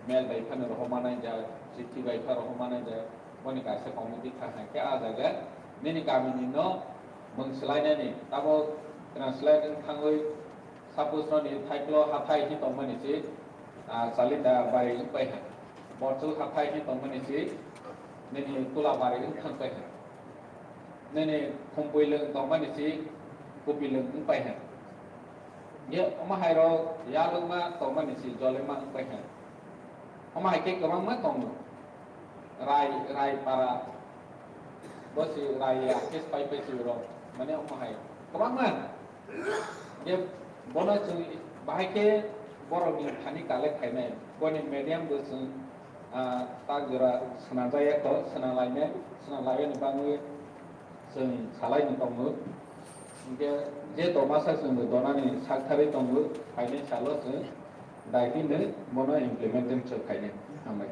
mail bai phano rohor manai jak, chithi bai pha rohor manai jak, boni kaisa committee kha hai khe ah jaga nini kamini no mung swlainani tamo translate wng thangwi. Suppose noni thaiplo hathai hi tongmani si, ah, chalita bari wng pai ha. Borchuk hathai hi tongmani si, nini kula bari wng thang pai ha. Nini khumpui lwng tongmani si, kupi lwng wng pai ha. Ye omo hai rok yalwkma tongmani si, jolwkma wng pai ha. Omo hai khe kwbangma tongo. Rai, Rai para, bo si Rai ya, case pai pai si rok, mane omo hai kwbangma. Je bono chwng bahai khe borokni thani collect khainai, boni medium bo chwng, ah, tak jora swnamjak ya kho, swnam lainai, swnam lainani bagwi chwng salai ni tongo. Hingke je tongmasa chwng bo donani saktharwi tongo, phainai salo chwng daiphinwi bono implementation khainai. Hambai.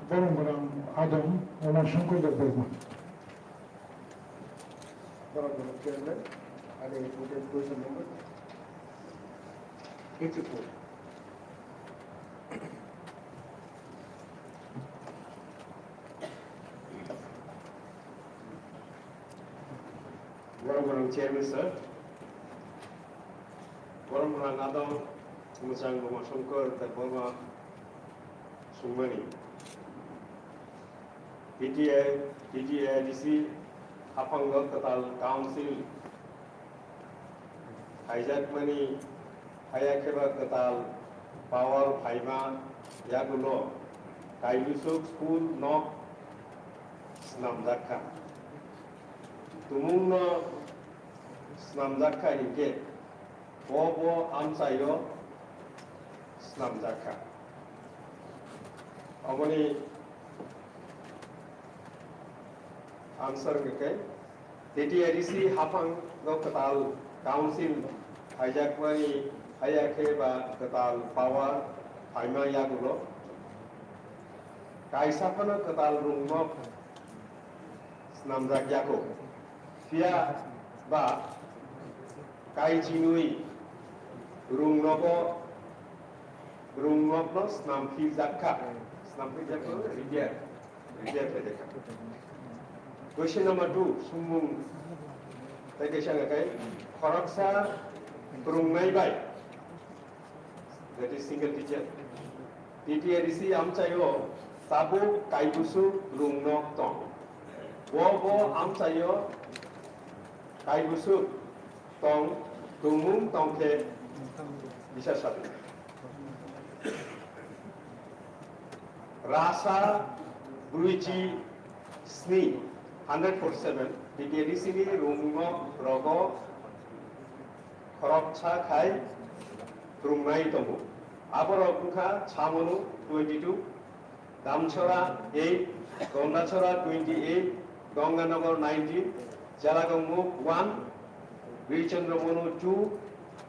Borok borok Adam Omar Shankar Debbarma. Borok borok chairman, ani voted question number eighty-four. Borok borok chairman sir. Borok borok Adam Mwchang Omar Shankar Debbarma sungmani. T T A, T T A D C haphango kwtal council khaijakmani, haya khe ba kwtal power phaima yagulo kaibisuk school nok swnamjak kha. Tumungno swnamjak kha hinkhe bo bo amchaio swnamjak kha. Aboni answer hwnkhe T T A D C haphango kwtal council khaijakmani haya khe ba kwtal power phaima yagulo kaisa phano kwtal rung nok swnamjak yago. Phiya ba kaijinwi rung nogo, rung nokno snam phirjak kha. Snam phirjak kha, repair, repair khaijak kha. Question number two, sumung tei kaisa hwnkhe khoroksa phwrwngnai bai, that is single teacher. T T A D C amchaio tabuk kaibusuk rung nok tong. Bo bo amchaio kaibusuk tong, tongmung tong khe bisa sabi. Rasa brwichi sni, hundred forty seven, B P A D C ni rungno rogo khoroksa khai rwngnai tongo. Aborok wngkha Chamonu twenty two, Damchora eight, Gongachora twenty eight, Gonganagar nineteen, Jalagongmuk one, Birchandra Monu two,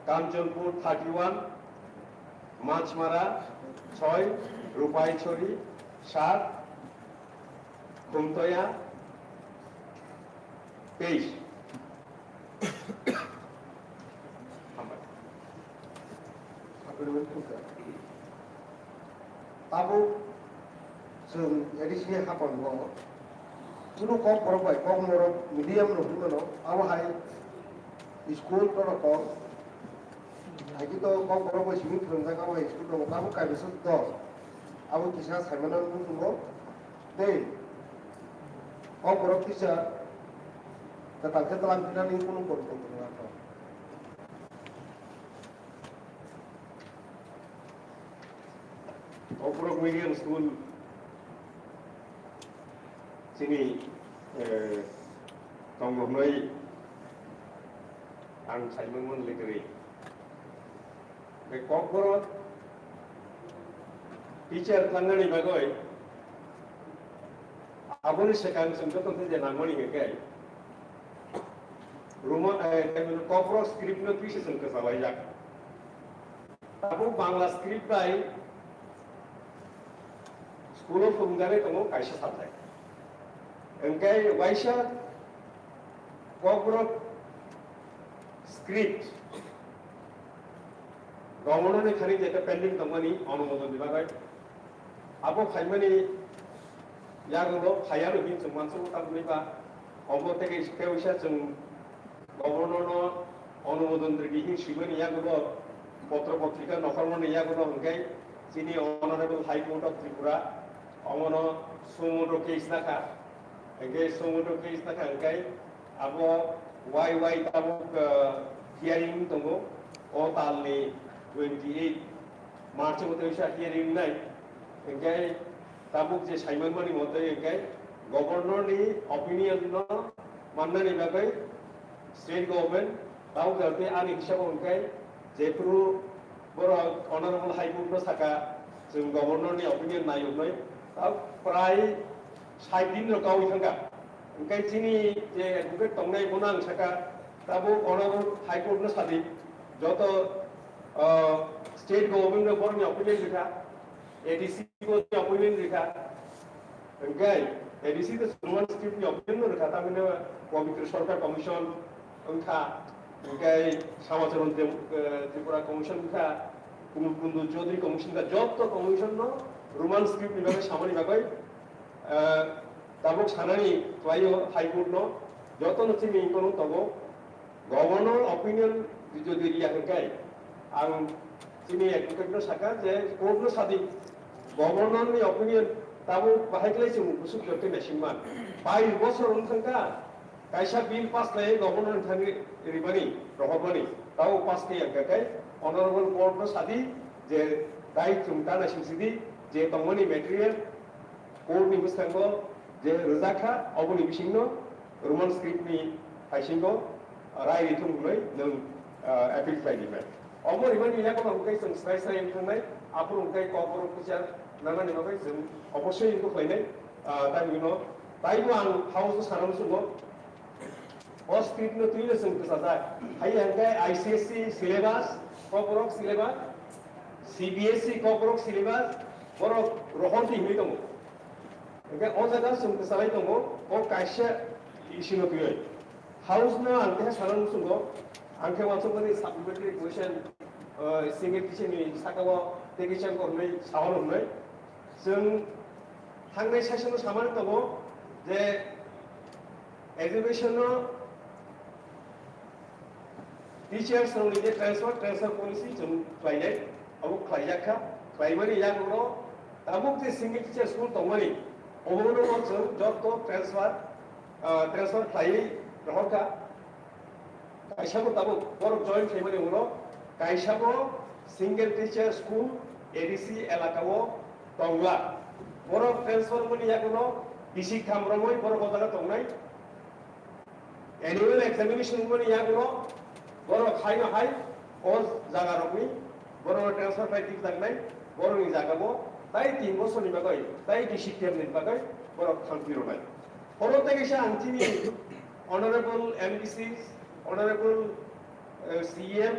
Kamcholpur thirty one, Machmara soi, Rupaichori sat, Khumtoya teis. Tabuk chwng A D C ni hapango kunu kokborok bai kokborok medium rok hinmano, abo hai school torok kok. Haikhe to kokborok bai simi phwrwngjak, abo hai school tongo, tabuk kaisa dos. Abo kisa saimano nukgo. Tei kokborok kisa kwtal khe twlang phinani kunu korom tongthok. Kokborok Medium School chini, eh, tongo hwnwi ang saimung man lekri. Be kokborok teacher thangnani bagwi aboni swkang chwng joto khe je nangmani hwnkhe Roman, eh, kokborok script no twi se chwng kwchalaijak. Tabuk Bangla script bai school o phwrwngjaknai tongo kaisa subject. Hwnkhe waisa kokborok script governor ni thani jeta pending tongmani, onumodon ni bagwi abo phaimani yagulo phaiya rwgwi chwng mansugo, tamni ba omo tei khe wngsa chwng governor no onumodon rwgwi hwn swimani yagulo, potro potrika nokhormani yagulo hwnkhe chini Honorable High Court of Tripura omono suo motu case nakha, hwnkhe suo motu case nakha hwnkhe abo wai wai tabuk, uh, hearing tongo o talni twenty eight March o tei sa hearing nai, hwnkhe tabuk je saimanmani motoi hwnkhe governor ni opinion no mannani bagwi state government tabuk jate ani hisabo hwnkhe jephuru borok Honorable High Court no saka chwng governor ni opinion nai hwnwi, tabuk prai sait din rok kaui thangkha. Hwnkhe chini je advocate tongnai bono ang saka tabuk Honorable High Court no sadi joto, uh, state government no borokni opinion rikha, A D C bo opinion rikha. Hwnkhe A D C to Roman script ni opinion no rikha, tamni Pabitra Sarkar Commission wngkha, hwnkhe Samacharan Tri-, eh, Tripura Commission wngkha, Kumul Kundu Chaudhary Commission wngkha, joto commission no Roman script ni bagwi samani bagwi, eh, tabuk sanani khlaio High Court no, joto no chini kono tongo. Governor opinion jodi riya hwnkhe, ang chini advocate no saka je court no sadi, governor ni opinion tabuk bahai khlai chwng busuk jorte naisingma. Bais bosor wng thangkha, kaisa bill pass khlai governor ni thani ribani, rohormani, tabuk pass khlai ya hwnkhe, honorable court no sadi je dai chwng ta naising sidi je tongmani material, court ni bwskango je rwjak kha, oboni bisingno Roman script ni haisingo rai rithung hwnwi nwng, ah, appeal khlai di bai. Obo rimani yakono hwnkhe chwng srai srai wng thangnai, aphuru hwnkhe kokborok kisa nanani bagwi chwng obosoi wngkuk khlainai, ah, tai bwino, taibo ang house o sana muchungo. O script no twino chwng kwchajak. Hai hwnkhe I C S E syllabus, kokborok syllabus, C B S E kokborok syllabus, borok rohordi hinwi tongo. Hwnkhe o jaga chwng kwchalai tongo, o kaisa issue no twiwi. House no ang teha sana muchungo, ang khe uansukmani supplementary question, uh, single teacher ni saka o tei kisa wngkha hwnwi, sahono hwnwi. Chwng thangnai session o samani tongo je education no teachers rokni je transfer, transfer policy chwng khlainai, abo khlaijak kha, khlaimani yagulo tabuk je single teacher school tongmani, obono chwng joto transfer, ah, transfer khlaiwi rohor kha. Kaisa bo tabuk borok join khaimani ulo kaisa bo single teacher school A D C elaka o tongla. Borok transfer mani yagulo bisik tham romwi borok o jaga tongnai. Annual examination mani yagulo borok haino hai o jaga rokni borok transfer khai tikjaknai borokni jaga bo tai tin bosorni bagwi tai bisik themni bagwi borok thangpi rwnai. Oro tei kaisa ang chini honorable M D C, honorable, eh, C M,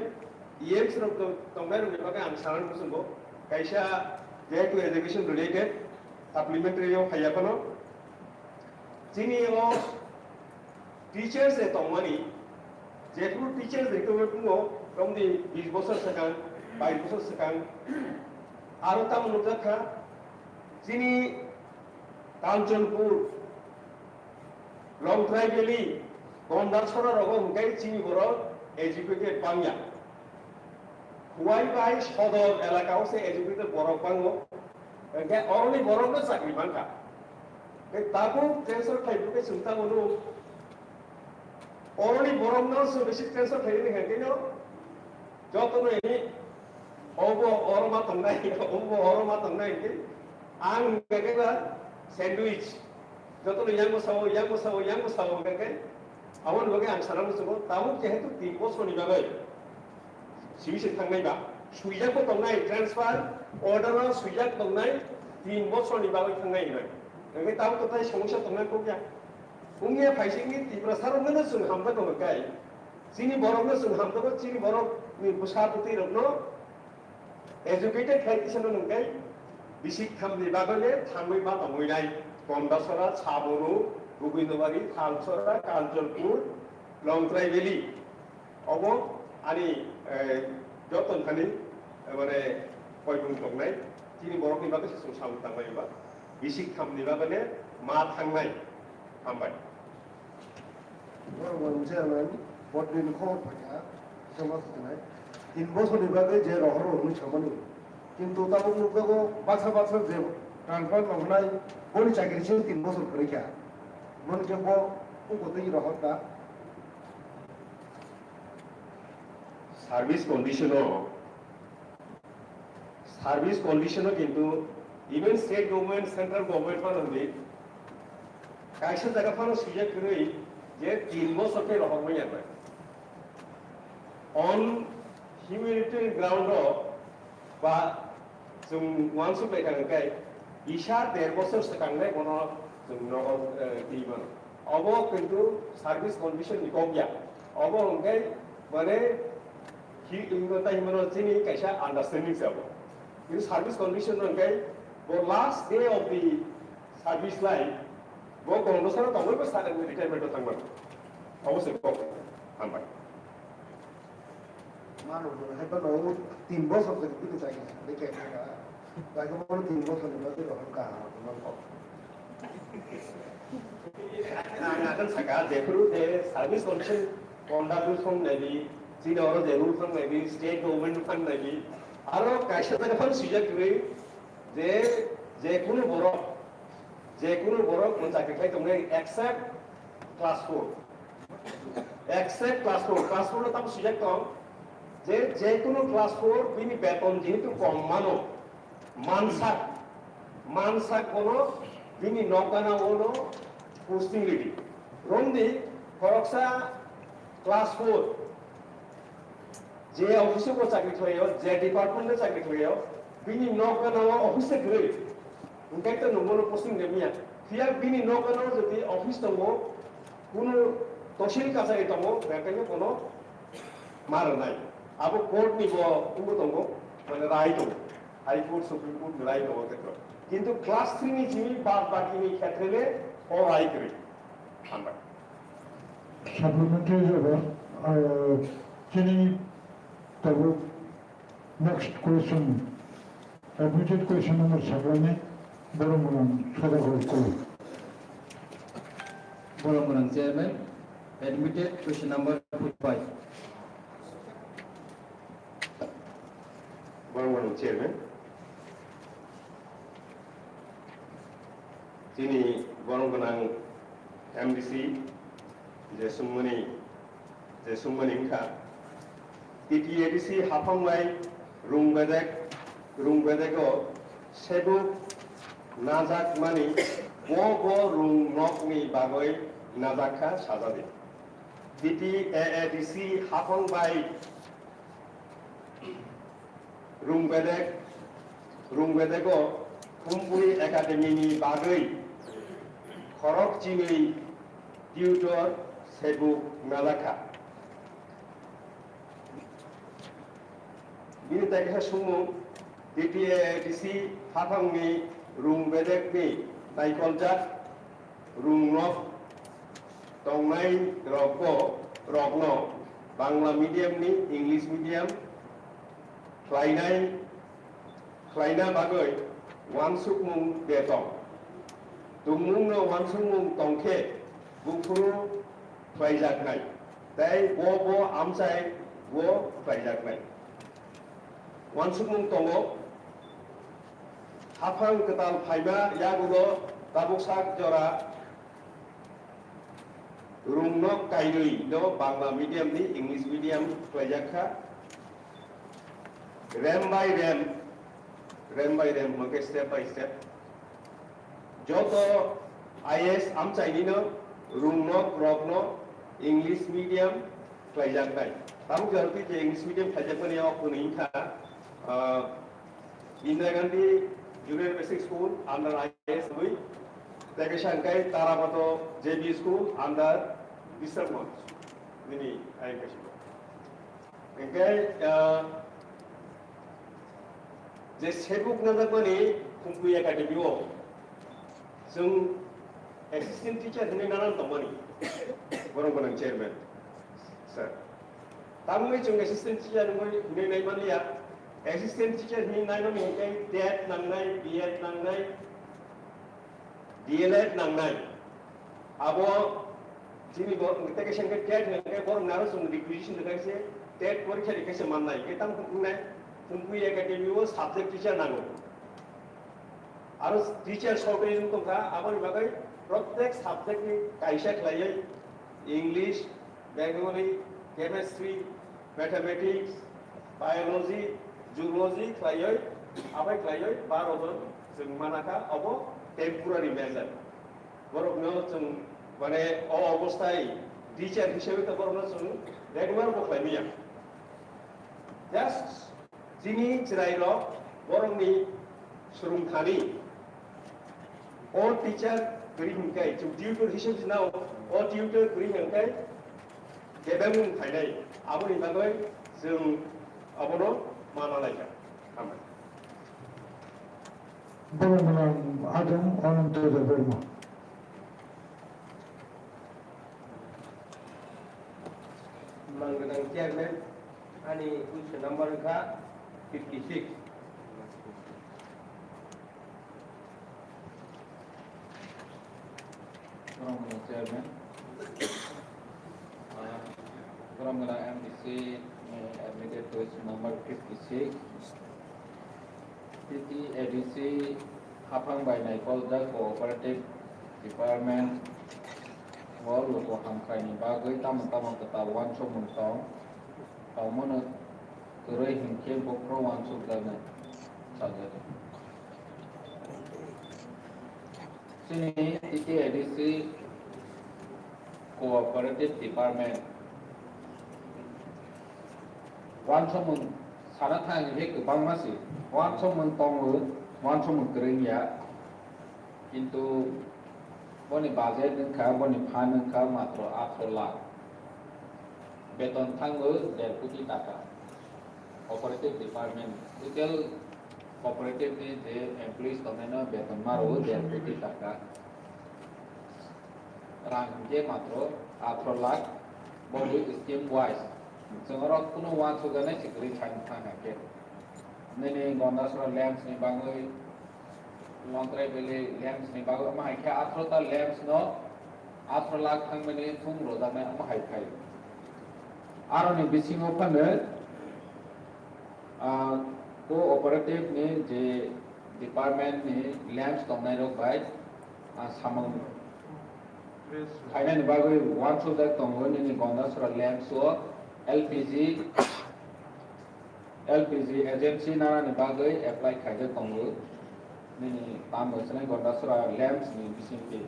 E M rok tong-, tongnai rokni bagwi ang sanani muchungo kaisa jehetu education related supplementary o phaiya phano chini o teachers je tongmani, jephru teachers recruitment wngo, romni bis bosor swkang, bais bosor swkang, aro tamo nukjak kha, chini Kanchanpur, Longtrai Valley, Gondasora rogo hwnkhe chini borok educated bangya. Huai bai Sodor elaka o se educated borok bango. Hwnkhe oroni borok no chakri mankha. Tei tabuk transfer khlai bwkhe chwng tamo nuk. Oroni borok no chwng bisi transfer khlai rwni hwnkhe no joto no ini obo oro ma tongnai, obo oro ma tongnai hwnkhe ang hwnkhe ba sandwich. Jotono yang bwsao, yang bwsao, yang bwsao hwnkhe, aboni bagwi ang sana muchungo, tabuk jehetu tin bosorni bagwi simi se thangnai ba, swijak bo tongnai, transfer order o swijak tongnai, tin bosorni bagwi thangnai hinwi. Hwnkhe tabuk to tai somosya tongnai kokya. Wngya phaisingni Tiprasa rokno chwng hamjakgo hwnkhe, chini borokno chwng hamjakgo, chini borokni bwsa bwtwi rokno educated khlai tisano nungkhe bisik thamni bagwile thangwi ma tongwi nai. Kondasora, Sabonu, Gobindobari, Thalsora, Kanchanpur, Longtrai Valley. Obo ani, eh, joto thani, eh, mane koimung tongnai. Chini borokni bagwi se chwng samung tanglaio ba. Bisik thamni bagwile ma thangnai. Hambai. Borok bai mungsa yang nai, botni ni khobor phaikha, kisa ma thwknai. Tin bosorni bagwi je rohor rok hwnwi samani. Kintu tabuk nukjago baksa baksa je transfer noknai, boni chakri se tin bosor kwrwi kha. Moni khe bo ungkotwi rohor ta. Service condition o Service condition o kintu even state government, central government phano hwnwi kaisa jaga phano swijak kwrwi je tin bosor khe rohormani ya bai. On humanitarian ground o ba chwng uansuk lai thang khe kisa der bosor swkang le bono chwng nogo, eh, twi mano. Obo kintu service condition ni kok ya. Obo hwnkhe mane hi-, himno tai himno chini kaisa understanding se obo. Kintu service condition hwnkhe bo last day of the service life bo Kondasora tongwi bo sa-, retirement o thangmano. Obo se kok hambai. Mano hai ba no tin bosor se bini chai ni ke. Bai ko tin bosor ni bagwi rohor ka ha no kok. Ang akan saka, jephru je service condition conduct rule thang naibi, chini oro je rule thang naibi, state government thang naibi, aro kaisa jaga phano swijak kwrwi je, je kunu borok, je kunu borok bo chakri khlai tongnai except class four. Except class four, class four no tamo swijak tong, je, je kunu class four bini beton jehetu kom mano, Mansak, mansak bono bini nok gana o no posting ridi. Romdi khoroksa class four, je office o bo chakri khlaio, je department o chakri khlaio, bini nok gana o office se kwrwi. Hwnkhe to nungbono posting remiya. Phiya bini nok gana o jodi office tongo, kunu tosil kachari tongo, hwnkhe bono ma rwnai. Abo court ni bo wngbo tongo, mane rai tongo. High Court, Supreme Court ni rai tongo khetro. Kintu class three ni simi bad baki ni khetre le o rai kwrwi. Hambai. Supplementary jawab, uh, chini tabuk next question, admitted question number saklani, borok mwnang Sodakor Kul. Borok mwnang chairman, admitted question number forty-five. Borok mwnang chairman. Chini borok gwnang M D C je swngmani Je sungmani wngkha, T T A D C haphang bai rung bedek, rung bedego sebuk najakmani bo bo rung nokni bagwi najakkha sajadi. T T A A D C haphang bai Rung bedek, rung bedego Khumpui Academy ni bagwi khorok chinwi tutor sebuk najakha. Bini tei kaisa sumung, T T A A D C haphangni rung bedekni naikoljak rung nok tongnai rokbo, rokno Bangla medium ni English medium khlainai, khlaina bagwi uansukmung de tong. Tongmungno uansukmung tongkhe buphuru khlaijaknai, tei bo bo amchai bo khlaijaknai. Uansukmung tongo, haphang kwtal phaima yagulo tabuk sak jora rung nok kainwi no Bangla medium ni English medium khlaijak kha. Rem by rem, rem by rem hwnkhe step by step. Joto I A S amchaini no rung nok rok no English medium khlaijaknai. Tabuk jora twi je English medium khlaijakmani o kwnwi wngkha, ah, Indira Gandhi Junior Basic School under I A S bui, tei kaisa hwnkhe Tarapato J B School under Bisramganj, nini ayang kaisa. Hwnkhe, ah, je sebuk najakmani Khumpui Academy o, chwng assistant teacher hwnwi nanan tongmani, borok gwnang chairman sir. Tamni chwng assistant teacher hwnwi hwnwi nai manliya. Assistant teacher hwnwi nai mani hwnkhe TET nangnai, B Ed nangnai, D L Ed nangnai. Abo chini bo tei kaisa hwnkhe TET hwnkhe borok naro chwng requisition rwkha se TET porikha rikha se mannai. Hwnkhe tamo hwnwi nai Khumpui Academy o subject teacher nango. Aro teacher shortage wng tongkha, aboni bagwi protek subject ni kaisa khlaiwi English, Bengali, Chemistry, Mathematics, Biology, Zoology khlaiwi, abai khlaiwi baro jon chwng manakha, obo temporary measure. Borokno chwng mane o obostai teacher hisabe to borokno chwng regular bo khlai manya. Just chini chwrairok borokni swrwngthani o teacher kwrwi hwnkhai, chwng tutor hisabe se nao, o tutor kwrwi hwnkhai bebak wng phainai, aboni bagwi chwng abono mana laikha. Hambai. Borok mwnam ajang Ananto Debbarma. Mang gwnang chairman, ani puisa number wngkha fifty six. Borok mwnam chairman, ah, borok mwnam M D C, eh, admitted puisa number fifty six. T T A D C haphang bai naikoljak cooperative department o luku hamkrai ni bagwi tamo tamo kwtal uansukmung tong, tongmano kwrwi hinkhe buphuru uansukjaknai sajak. Chini T T A D C cooperative department uansukmung sana thang hinkhe kwbangma se uansukmung tongo, uansukmung kwrwng ya, kintu boni budget wngkha, boni fund wngkha matro atharoh lakh, beton thango der koti taka. Cooperative department, total cooperative ni je employees tongnaino beton ma rwo der koti taka. Rang hinkhe matro atharoh lakh, bo scheme wise. Chwng oro kunu uansukjaknai se kwrwi sai thang hai khe. Nini Gondasora lamps ni bagwi, Montrai Valley lamps ni bagwi, omo hai khe atharoh ta lamps no atharoh lakh thangmani thum rwjaknai, omo hai khai. Aroni bisingo phano, ah, cooperative ni je department ni lamps tongnai rok bai, ah, samung khainani bagwi uansukjak tongo nini Gondasora lamps o L P G, L P G agency nanani bagwi apply khaijak tongo nini tamo swnai Gondasora lamps ni bisingtwi.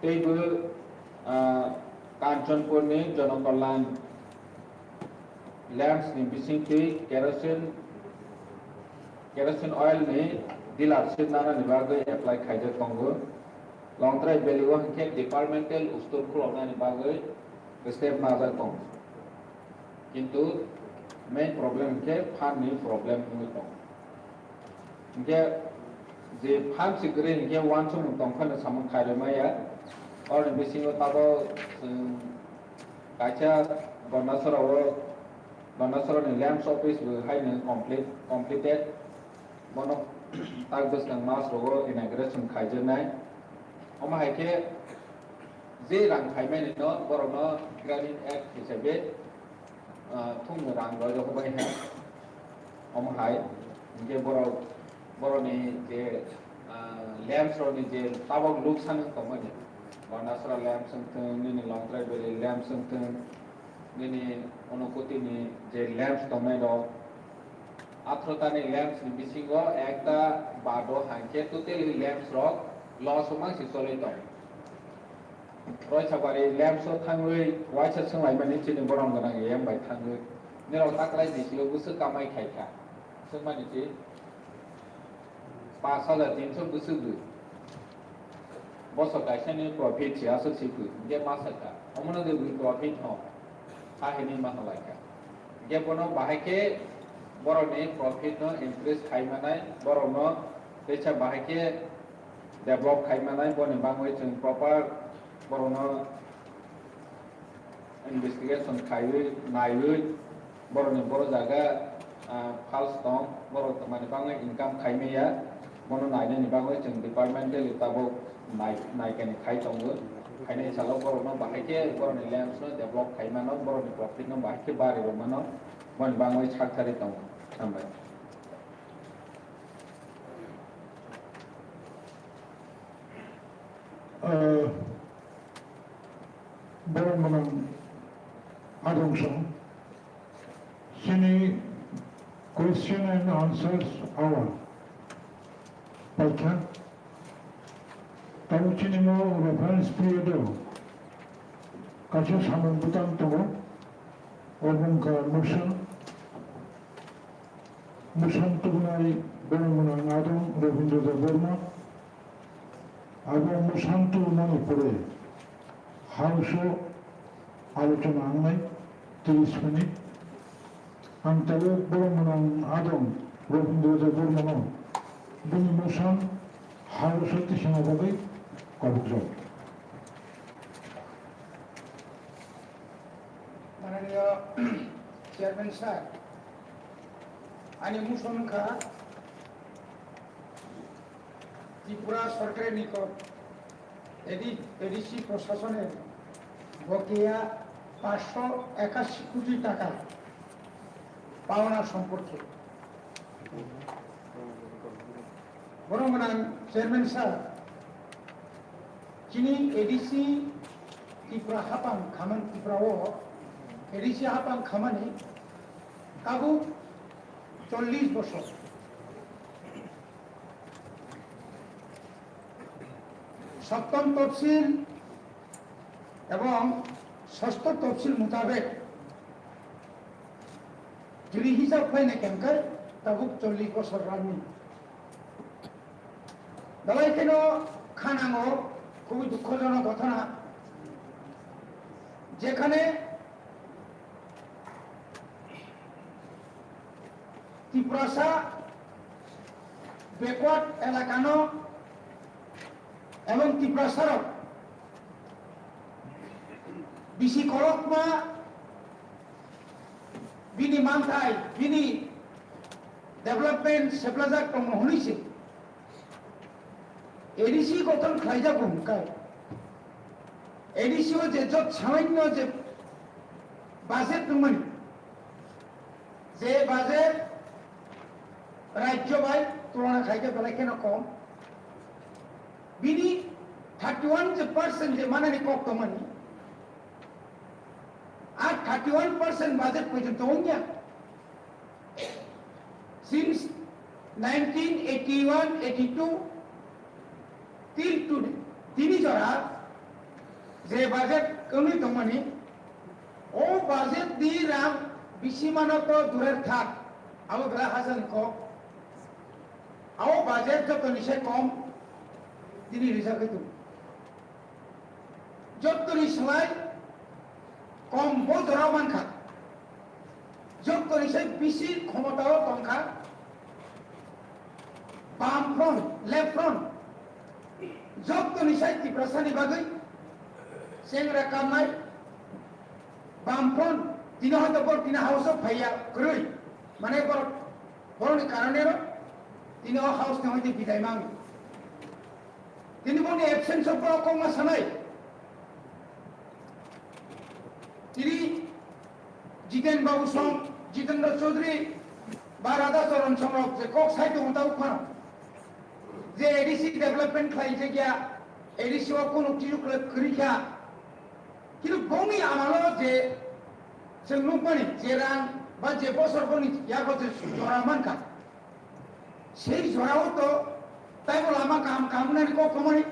Teibo, ah, Kanchanpur ni Jonokalyan lamps ni bisingtwi kerosene, kerosene oil ni dealership nanani bagwi apply khaijak tongo. Longtrai Valley o hinkhe departmental store khuloknani bagwi step najak tongo. Kintu main problem hinkhe fund ni problem wngwi tongo. Hinkhe je fund se kwrwi hinkhe uansukmung tongphano samung khairwi maya. Oroni bisingo tabok chwng kaisa Gondasora o, Gondasora ni lamps office bo haino complete, completed. Bono tak bwskang mas rogo inauguration khaijaknai. Omo hai khe je rang phaimani no borokno Gramin Act hisabe, ah, thumni rang roi rok bai ha. Omo hai, hinkhe borok, borokni je, ah, lamps rokni je tabok luksan wng tongmani, Bandasora lamps wng thung, nini Longtrai Valley lamps wng thung, nini Unakoti ni je lamps tongnai rok, athro ta ni lamps ni bisingo ekta bado hai khe totally lamps rok loss o mangsi choli tong. Roisabari lamps o thangwi waisa swnglaimani chini borom gwnang A M bai thangwi. Nirok taklai D C o bwswk kamai khai kha. Swngmani chi pash hajar tinso bwswk rw. Bosok kaisani profit se aswk se phu. Hinkhe ma sakha. Omono de bwi profit no. Ha hini ma halai kha. Hinkhe bono bahai khe borokni profit no increase khai manai, borokno teisa bahai khe develop khai manai, boni bangwi chwng proper borokno investigation khaiwi, naiwi, borokni boro jaga, ah, false tong, borok tongmani bangwi income khai maya, bono nainani bagwi chwng departmentally tabuk nai-, naikani khai tongo. Khainai salo borokno bahai khe borokni lamps no develop khai mano, borokni profit no bahai khe bari rw mano, boni bangwi sak thari tongo. Hambai. Ah, borok mwnang adong song. Chini question and answers hour paikha. Tabuk chini mo reference period o kaisa samung bwtang tongo. Obo wngkha motion. Motion tubunai borok mwnang adong Robindra Debbarma. Abo motion tubumani pore House o alochona wngnai tris minute. Ang tabuk borok mwnang adong Robindra Debbarmano bini motion House o tisana bagwi kobokjak. Mananiya Chairman sir, ani motion wngkha Tripura sorkari ni kok A D, A D C proshasone bokeya paanch sho ekashi koti taka paona somporke. Borok mwnang Chairman sir, chini A D C Tripura hapang khaman, Tripura o A D C hapang khamani tabuk chollish bosor. Saptam topsil ebong sosto topsil mutabek jodi hisab khlainai khe hwnkhe tabuk chollish bosor rani. Dalai kheno khanango khubui dukhojonok ghotona, jekhane Tiprasa backward elakano ebong Tiprasarok bisi kolokma bini manthai, bini development seplajak tongo hwnwi se A D C gothon khlaijago hwnkhai A D C o je jot samanyo je budget tongmani, je budget rajyo bai tulona khaikhe belai kheno kom. Bini thirty one je percent je manani kok tongmani, a thirty one percent budget porjonto wngya. Since nineteen eighty one eighty two till today, tini jora je budget wngwi tongmani, o budget ni rang bisi mano to durer thak, abo belai hasalni kok. Abo budget jotoni se kom tini rijak khe tongo. Jotoni slai kom bo jora mankha. Jotoni se bisi khomotao tongkha bam front, left front. Jotoni sai Tiprasani bagwi chengra kamnai bam front, tini hoito bor tini house o phaiya kwrwi. Mane bor, boroni karonero tini o house ni hoite bidai mang. Tini boni absence o borok kokma sanai. Tini Jiten Babu song, Jitendra Chaudhary ba Radha Charan song rok je kok sai tongo ta ukhano. Je A D C development khlai je gya, A D C o kunu kisu khlai kwrwi kha. Kintu bongni amalo je chwng nukmani je rang ba je bosor boni yago je jora mankha. Sei jorao to taibo lama kaham kaham wngnani kok tongmani.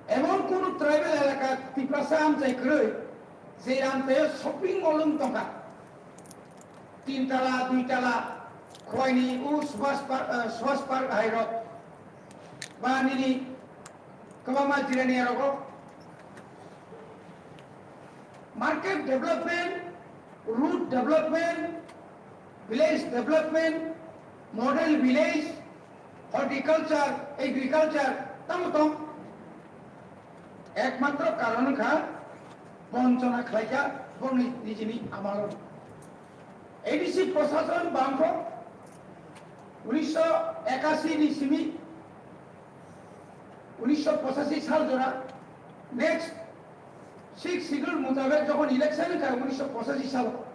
Emon kunu tribal elaka Tiprasa amchai kwrwi je amchaio shopping mall wng tongkha. Tin tala, dui tala, Khwaini o Subhas Par-, eh, Subhas Park hai rok. Ba nini kwbangma jirani rogo. Market development, road development, village development, model village, horticulture, agriculture, tamo tong. Ekmatro karon kha bonchona khlaikha bongni nijini amalo. A D C prosason bangkho unisho ekashi ni simi unisho pochashi sal jora next six schedule mutabek jokhon election wngkha unisho pochashi salo,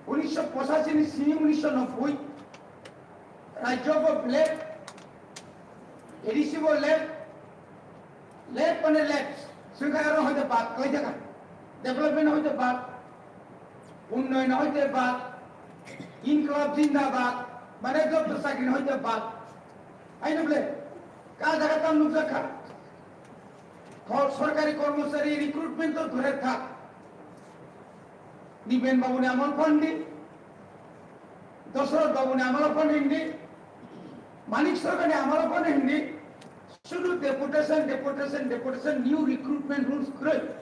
unisho pochashi ni simi unisho nobboi rajyo bo left, A D C bo left, left mane left, swngkha aro hoite bad khlai thaka, development hoite bad, unnoyon hoite bad, inqilab zindabad, mane joto chakri hoite bad. Haino bole, ka jaga tam nukjak kha. Kho-, sorkari kormochari recruitment to dure thak. Niben Babu ni amol phan di, Dosoroth Babu ni amol phan di, Manik Sarkar ni amol phan di, sudu deputation, deputation, deputation, new recruitment rules kwrwi.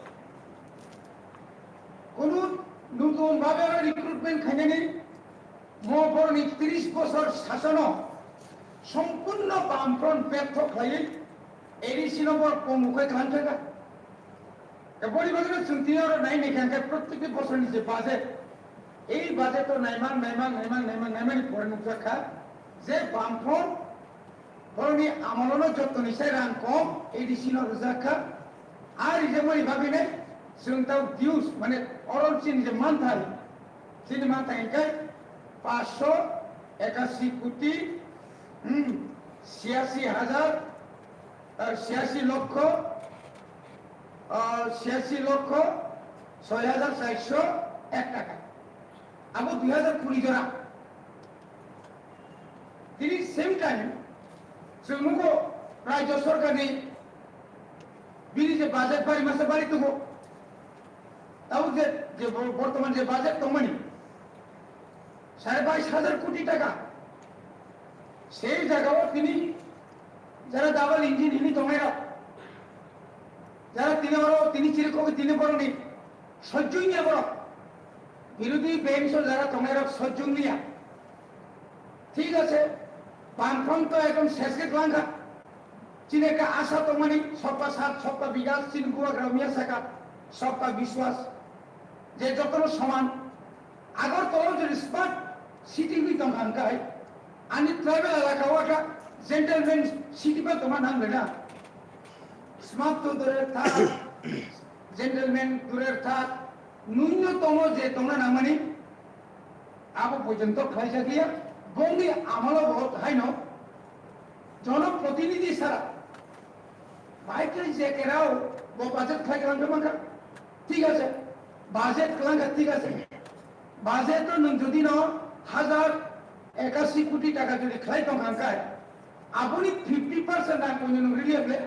Kunu nutun bhabe recruitment khainani mo boroni tris bosor sasono sompurno Bamfront bertho khlaiwi A D C no bo komu khai khlai thangkha. Boni bagwino chwng tini oro nai naikha hwnkhe protekti bosorni je budget, ei budget o naimang, naimang, naimang, naimang, naimani pore nukjak kha je Bamfront borokni amolono jottoni sai rang kom A D C no rwjak kha. A rijak mani bagwino chwng tau dues, mane oro chini je manthai, chini manthai hwnkhe paanch sho ekashi koti, hmm, siyashi hajar, ah, siyashi lokho, ah, siyashi lokho soi hajar charsho ek taka. Abo dui hajar kuri jora. Tini same time, chwng nugo rajyo sorkarni bini je budget bari masa bari tongo. Tabo je, je bo-, bortoman je budget tongmani, sare bais hajar koti taka. Sei jagao tini jara double engine hini tongnai rok, jara tini oro tini chiri kogi tini boroni sojjo wngya borok, birodhi bench o jara tongnai rok sojjo wngya. Thik ache, Bamfront to ekdom ses khe twlang kha. Chini ekta asa tongmani, sabka saath, sabka bikas, chini bubagra miya saka, sabka biswas, je jotono soman. Agartala jodi smart city wngwi tongkha hwnkhe, ani tribal elaka o ekta gentleman city bai tongma nang rwna. Smart to durer thak, gentleman durer thak, nunyo tongo je tongna nangmani, abo porjonto khlaijak liya, bongni amalo bo haino jonoprotinidhi sara, Bai khe je kerao bo budget khlai kwlang khe mankha. Thik ase. Budget kwlang kha, thik ase. Budget no nwng jodi no hajar ekasi koti taka jodi khlai tong kha khe, aboni fifty percent rang koino nwng rili le?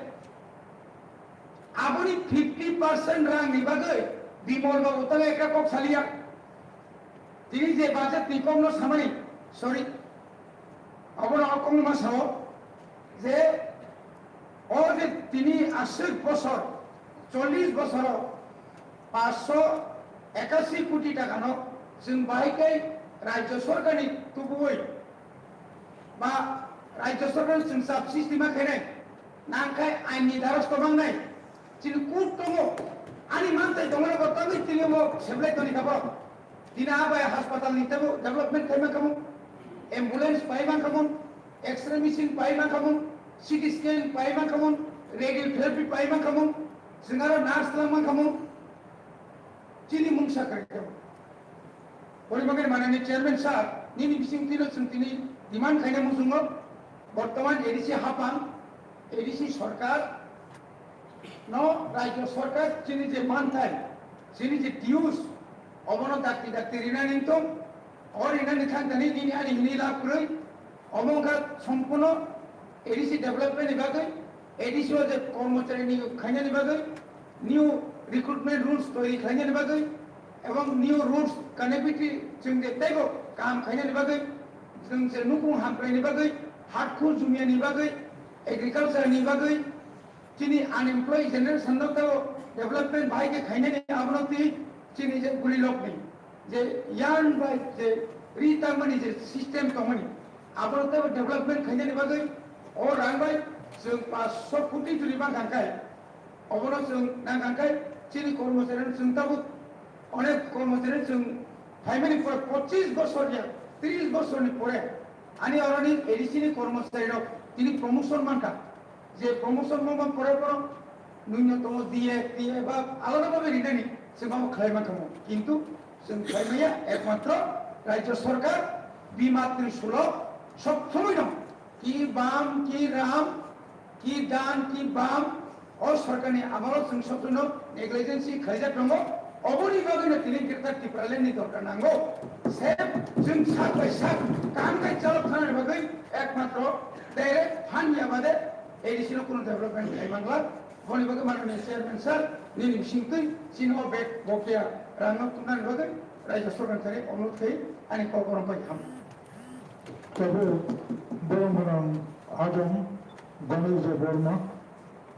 Aboni fifty percent rang ni bagwi Bimal babu tang ekta kok saliya. Tini je budget ni kok no samani, sorry. Abono o kok no ma sao je o je tini aswk bosor, chollish bosoro paanch sho ekasi koti taka no chwng bahai khe rajya sorkar ni tubuwi ba rajya sorkar chwng sab system ma khainai, nangkhai ain ni daros to mangnai, chini kuk tongo, ani mantai tongo, bo tangwi tini bo seblai toni kha bo. Tini a bai hospital ni tebo development khai mankha mung, ambulance pai mankha mung, X-ray machine pai mankha mung, C T scan pai mankha mung, radiotherapy pai mankha mung, chwng aro nurse lang mankha mung, chini mungsa kwrwi kha bo. Boni bagwi manani chairman sir, nini bising tino chwng tini demand khaina muchungo, bortoman A D C hapang, A D C sorkar no rajya sorkar chini je manthai, chini je dues, obono dakti dakti rinani tong, o rinani thang thani nini ani hini lab kwrwi, omo wngkha sompono A D C development ni bagwi, A D C o je kormochari ni khainani bagwi, new recruitment rules toiri khlainani bagwi, ebong new roads connectivity chwng je teibo kaham khainani bagwi, chwng je nukung hamkraini bagwi, hakhor jumiyani bagwi, agriculture ni bagwi, chini unemployed generation no teibo development bahai khe khainani abono twi chini je gulilok ni. Je yang bai je ri tangmani je system tongmani, abono teibo development khainani bagwi o rang bai chwng paanch sho koti juri mankha khe, obono chwng nangkha khe chini kormochari chwng tabuk onek kormochari chwng phaimani pore pochis bosor ya tris bosorni pore ani oroni A D C ni kormochari rok tini promotion mankha. Je promotion mangma pore pore nunyo tongo D A, T A ba alada bhabe rinani se mamo khlai mankha mo. Kintu chwng khlai maya ekmatro rajya sorkar bima trisulok sob somoi no ki bam, ki ram, ki dan, ki bam o sorkarni amalo chwng sob somoi no negligence khlaijak tongo. Oboni bagwi no tini Greater Tipraland ni dorkar nango. Se chwng sak bai sak kaham khai chalok thana bagwi ekmatro direct phan ya bade A D C no kuno development khai mangla, boni bagwi manani chairman sir, nini bisingtwi chini o bek bokia rangno tubnani bagwi raisa sorkar thani onurodh khai ani kok borom bai ham. Tabo borong gwnang ajong Ganesh Debbarma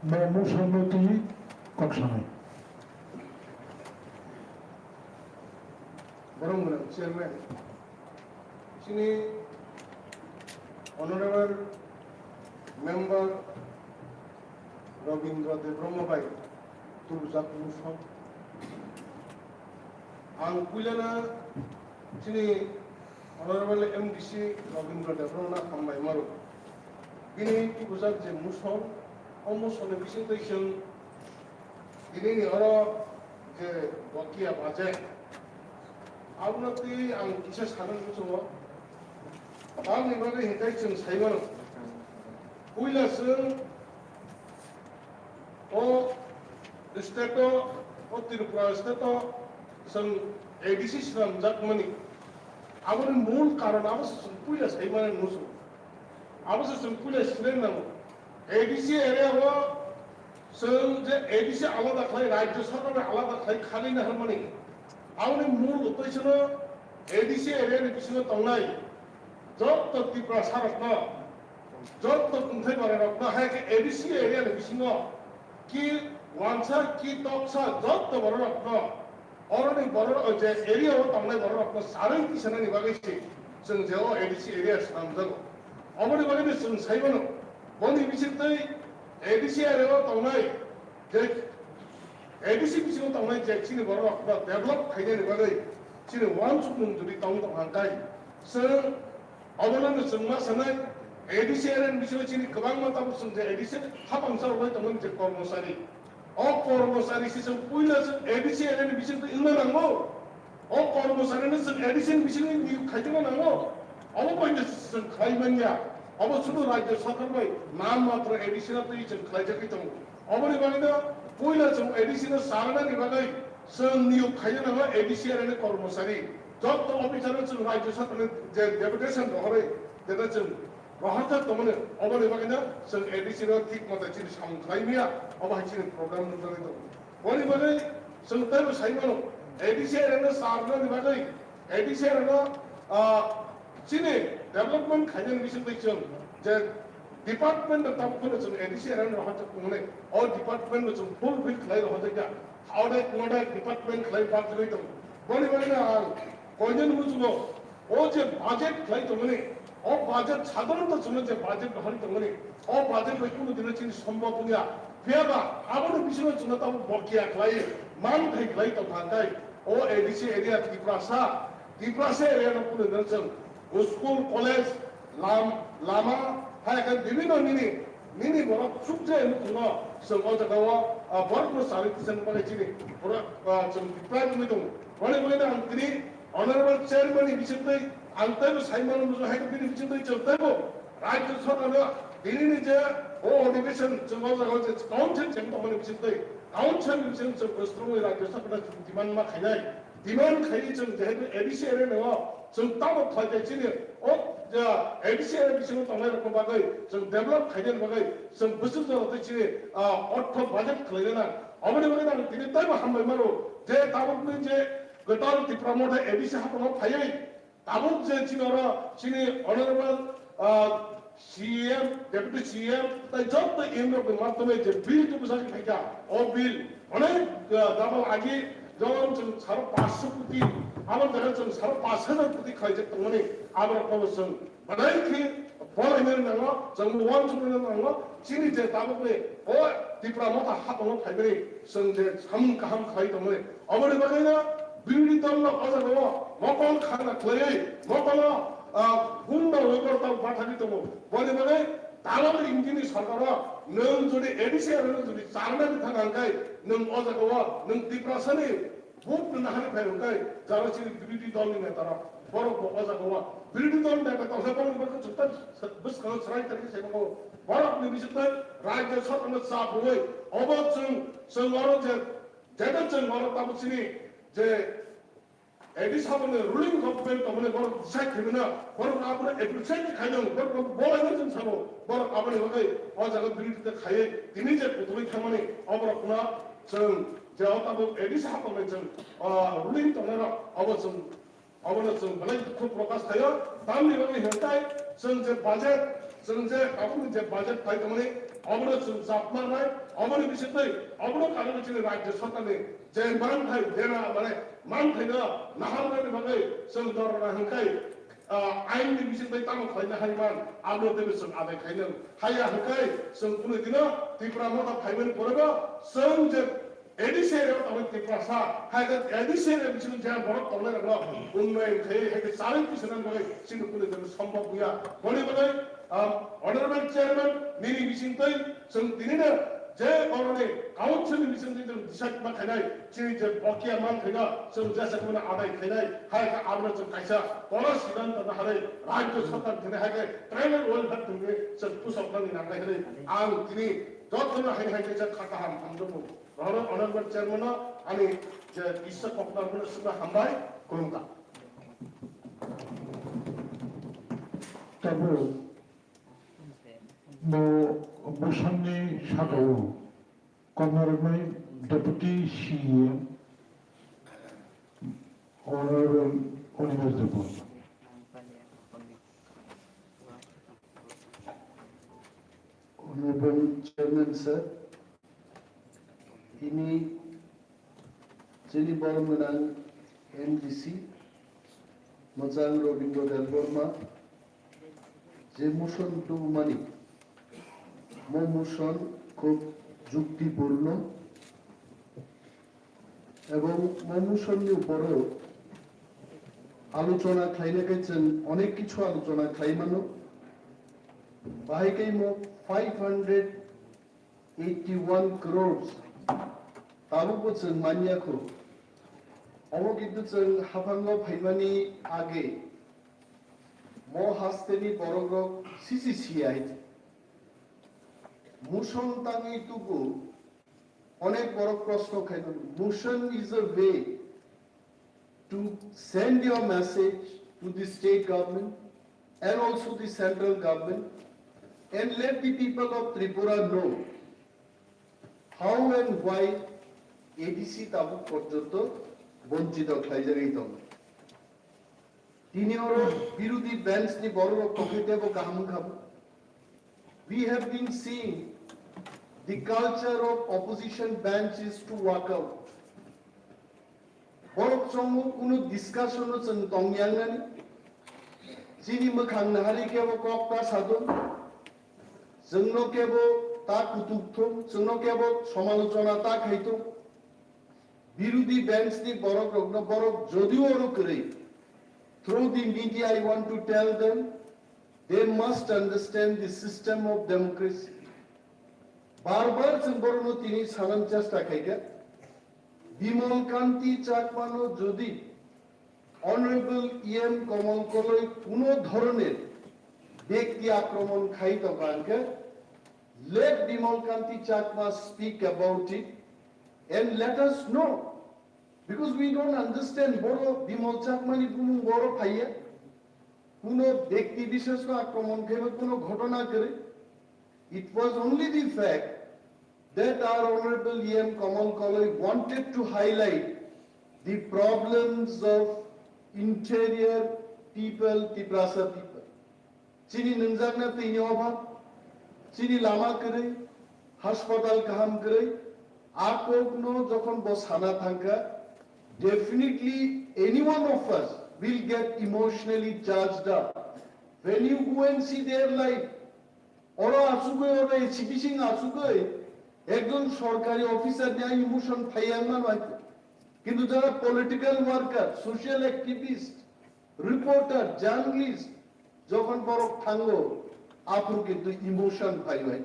no musamloti kok sanai. Borong gwnang chairman. Chini Honorable Member Robindra Debbarma bai tubujak musok. Ang puilana chini Honorable M D C Robindra Debbarma na hambai maro. Bini tubujak je musok, o musokni bisingtwi chwng Tinini oro je bokia baje, abono twi ang kisa sana muchungo. Tamni bagwi hinkhe chwng sai mano. Puila chwng o state o, o Tripura state o chwng A D C swnamjakmani. Aboni mul karon abo se chwng puila sai mani muchungo. Abo se chwng puila sinai nango. A D C area o chwng je A D C alada khlai, rajya sarkar bai alada khlai khani na hwnmani. Aboni mul uddesho no A D C area ni bisingo tongnai jotto Tiprasa rokno, jotto kungthai bara rokno, hai khe A D C area ni bisingo ki wansa ki toksa jotto borok rokno Oroni borok je area o tongnai borok rokno sarwi tisanani bagwi se chwng je o A D C area swnamjago. Oboni bagwi no chwng sai mano, boni bisingtwi A D C area o tongnai je A D C bisingo tongnai je chini borok rokno develop khainani bagwi chini uansukmung jodi tong tong hangkai chwng Obono no chwng ma sanai, A D C area ni bisingo chini kwbangma tabuk chwng je A D C hapang sa rwbai tongmani je kormochari. O kormochari se chwng puila chwng A D C area ni bisingtwi wngna nango. O kormochari no chwng A D C ni bisingtwi niyok khaitwna nango. Obo bai no chwng khlai manya. Obo sudu rajya sarkar bai nam matra A D C no twi chwng khlaijagwi tongo. Oboni bagwino puila chwng A D C no sarnani bagwi chwng niyok khaina nango A D C area ni kormosari. Jotto officer no chwng Rajya Sabha ni je deputation rohorwi jeta chwng rohorjak tongmani, oboni bagwino chwng A D C no thik mate chini samung khlai maya, obo hai chini program nukjagwi tongo. Boni bagwi chwng teibo sai mano, A D C area no sarnani bagwi, A D C area no, ah, chini development khainani bisingtwi chwng je department no tabuk phano chwng A D C area no rohorjak tongmani, o department no chwng fulfill khlai rohorjakya, audit audit department khlai bak jagwi tongo. Boni bagwino ang koinani muchungo o je budget khlai tongmani, o budget sadharanto chwngno je budget rohorwi tongmani, o budget bai kunu dino chini sombhob wngya. Phiyaba aboni bisingo chwngno tabuk bokia khlai, manthai khlai tongkha khe, o A D C area Tiprasa, Tiprasa area no kunu dino chwng school, college, lam-, lama, hai khe bibhinno nini, nini borok chukjai nukhungo chwng o jaga o, ah, borokno charwi tisani bagwi chini borok, ah, chwng Tipra wngwi tongo. Boni bagwino ang tini Honorable Chairman ni bisingtwi ang teibo sai mano muchung hai khe bini bisingtwi chwng teibo Rajya Sorkar no tini ni je o adhibeson chwng o jaga o je council cheng tongmani bisingtwi council ni bising chwng kwsrwngwi Rajya Sorkar no chwng demand ma khainai. Demand khaiwi chwng jehetu A D C area no chwng tamo khlai khe chini o, ja, A D C area bisingo tongnai rokni bagwi chwng develop khainani bagwi chwng bwswk jora tei chini, ah, ortho budget khlaina nang. Oboni bagwi ang tini teibo hambai mano je tabukni je kwtal Tipra Motha A D C haphano phaiwi tabuk je chini oro chini honorable, ah, C M, Deputy C M, tai jotto M rokni matome je bill tubujak phaikha, o bill onek, ah, double agi, jemon chwng saro panchsho koti, abo jaga chwng saro panch hajar koti khlaijak tongmani, aborok no chwng belai khe bolaina nango, chwng uansukna nango, chini je tabukni o Tipra Motha haphano phaimani chwng je samung kaham khlai tongmani, oboni bagwino birodhi dol no o jaga o mokol khana khlaiwi mokolo, ah, hunda waibar tamo bathagwi tongo. Boni bagwi dalal India ni sorkar o nwng jodi A D C area no jodi charna di thang hangkai nwng o jaga o nwng Tiprasa ni vote no nahani phai hangkai jara chini birodhi dol ni neta rok borok bo o jaga o birodhi dol ni neta tongsa borok ni bagwi chwng bwskango chwrai tari se borok ni bisingtwi Rajya Sorkar no chap rwui obo chwng chwng oro je Jeta chwng borok tabuk chini je A D C saboni ruling government tongmani borok decide khaimano, borok abono appreciate khaino, borok bolaino chwng sabo, borok aboni bagwi o jaga birodita khaiwi tini je kutugwi thangmani, o borokno chwng je o tabuk A D C saboni chwng, ah, ruling tongnairok obo chwng Obono chwng belai dukhu prokash khaio, tamni bagwi hwnkhe chwng je budget, chwng je tabukni je budget phai tongmani, obono chwng chap manai, oboni bisingtwi, obono karwi chini Rajya Sorkarni je manthai dena, mane manthaino naharnani bagwi chwng dorna hwnkhe, ah, ainni bisingtwi tamo khlaina hai man, abono teibo chwng adai khainw. Haiya hwnkhe chwng kunu dino Tipra Motha phaimani porebo chwng je A D C area o tabuk Tiprasa, hai khe A D C area bisingo je borok tongnai rokno unnoyon khai, hai khe charwi tisana bagwi chini kunu jora sombhob wngya. Boni bagwi, ah, Honorable Chairman nini bisingtwi chwng tinino je oroni council ni bisingtwi chwng decide ma khainai, chini je bokia man khaina chwng jesa kheno adai khainai, hai khe abono chwng kaisa kono siddhanto naharwi Rajya Sorkar thani hai khe tribal welfare thani chwng pusoknani nangnai hwnwi ang tini jotono hai hai khe kha kaham hamjakgo. Rohorok Honorable Chairman no ani je kisa kokna bono sima hambai, khulumkha. Tabuk bo bosongni sakao kokna rwnai Deputy C E M Honorable Animesh Debbarma. Honorable Chairman sir, tini chini borok gwnang M D C mwchang Robindra Debbarma je motion tubumani, mo motion khub juktipurno, ebong mo motion ni uporo alochona khlaina khe chwng onek kichu alochona khlai mano. Bahai khe mo five hundred eighty one crores tabukbo chwng manya kho. Omo kintu chwng haphango phaimani age mo hasteni borokrok sisi siyai. Musong tangwi tubu Onek borok proshno khaino, motion is a way to send your message to the state government and also the central government and let the people of Tripura know how and why A D C tabuk porjonto bonchito khlaijagwi tongo. Tini oro birodhi bench ni borok rok tongkhe tebo kaham wngkha bo. We have been seeing the culture of opposition bench is to walk out. Borok chongo kunu discussion no chwng tongyangnani. Chini mwkhang nahari kebo kok ta sadon. Chwngno kebo ta kutuk thung, chwngno kebo somalochona ta khai thung. Birodhi bench ni borok rokno borok jodio oro kwrwi. Through the media, I want to tell them, they must understand the system of democracy. Bar bar chwng borokno tini sanani chesta khaikha. Bimal Kanti Chakmano jodi Honorable E M Kamal Koloi kuno dhoroner bekti akromon khai tongkha hwnkhe, let Bimal Kanti Chakma speak about it and let us know, because we don't understand, boro Bimal Chakmani bumung boro phaiya, kuno bekti bisheshno akromon khaiba kuno ghotona kwrwi. It was only the fact that our Honorable E M Kamal Koloi wanted to highlight the problems of interior people, Tiprasa people. Chini nwngjakna twini obhab, chini lama kwrwi, haspatal kaham kwrwi, a kokno jokhon bo sana thangkha, definitely any one of us will get emotionally charged up. When you go and see their life, oro achugwi, oro A C bising achugwi, ekjon sorkari officer ni emotion phaiya wngmano hai. Kintu jara political worker, social activist, reporter, journalist, jokhon borok thango, aphuru kintu emotion phaiwi.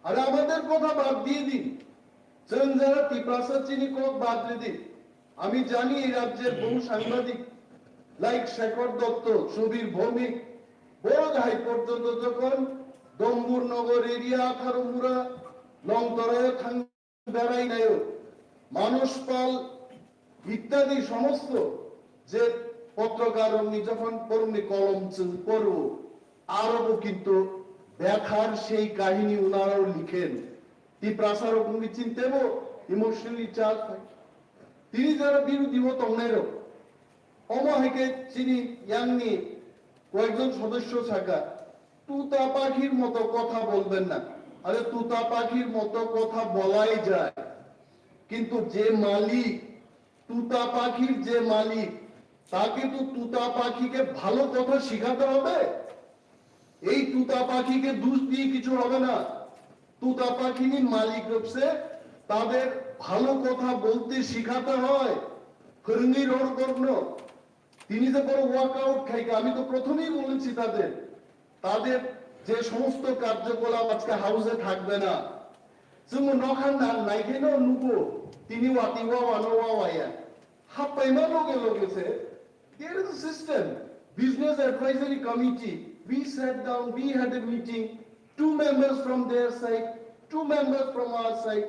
Are amader kotha bad diye din. Chwng jara Tiprasa chini kok bad ridi. Ami jani ei rajyer bohu sangbadik, like Shekhar Dotto, Subir Bhowmik, borok hai porjonto jokhon Dombur Nogor area, Atharomura, Longtorai thang berai nayo, Manush Pal ityadi somosto je potrokarrokni jokhon borokni kolom chwng poro, aro bo kintu bethar sei kahini unarao likhen. Tiprasarok wngwi chintebo emotionally charged phai. Tini jara birodhi o tongnairok, omo hai khe chini yangni koyekjon sodosyo sakha, "তুতা পাখির মতো কথা বলবেন না।" আরে তুতা পাখির মতো কথা বলাই যায়, কিন্তু যে মালিক, তুতা পাখির যে মালিক, তাকে তো তুতা পাখিকে ভালো কথা শিখাতে হবে। এই তুতা পাখিকে দোষ দিয়ে কিছু হবে না। তুতা পাখিনি মালিক রূপসে তাদের ভালো কথা বলতে শিখাতে হয়। ফিরনি রোড করনো। তিনি যে বড় ওয়ার্কআউট খাইকে, আমি তো প্রথমেই বলেছি তাদের, তাদের যে সমস্ত কার্যকলাপ আজকে হাউসে থাকবে না। চুমু নখান না, নাইখেনো নুকো, তিনি ওয়াতি ওয়া ওয়ানো ওয়া ওয়ায়া। হাপ্পাইমা লগে লগে সে, there is a system. Business Advisory Committee, we sat down, we had a meeting, two members from their side, two members from our side.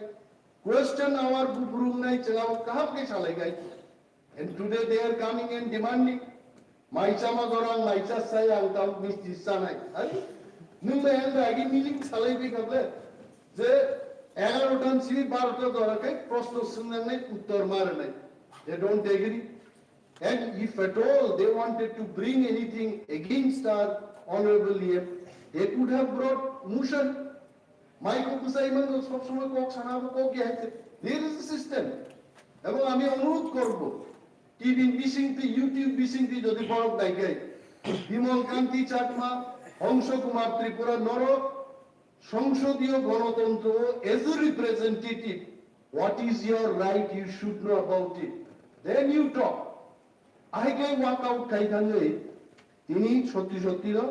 Question hour buphuru wngnai chwngno kaham khe salaikai. And today they are coming and demanding. Mai chama jorang, mai cha sai ang tam misti sanai. Hai? Nwng bai ang agi meeting salai bi kable. Je egarotan simi barota jora kai proshno swngnai, uttor maranai. They don't agree. And if at all they wanted to bring anything against our honorable E M, they could have brought motion. Mai kok bwsai mano, sob somoi kok sana abo kok ya hai. There is a system. Ebong ami onurodh korbo, T V bising twi, YouTube bising twi jodi borok daikai, Bimal Kanti Chakma, Hongso Kumar Tripura, norok songsodiyo gonotontro as a representative, what is your right, you should know about it. Then you talk. Ahai khe walk out khai thangwi tini sotti sotti no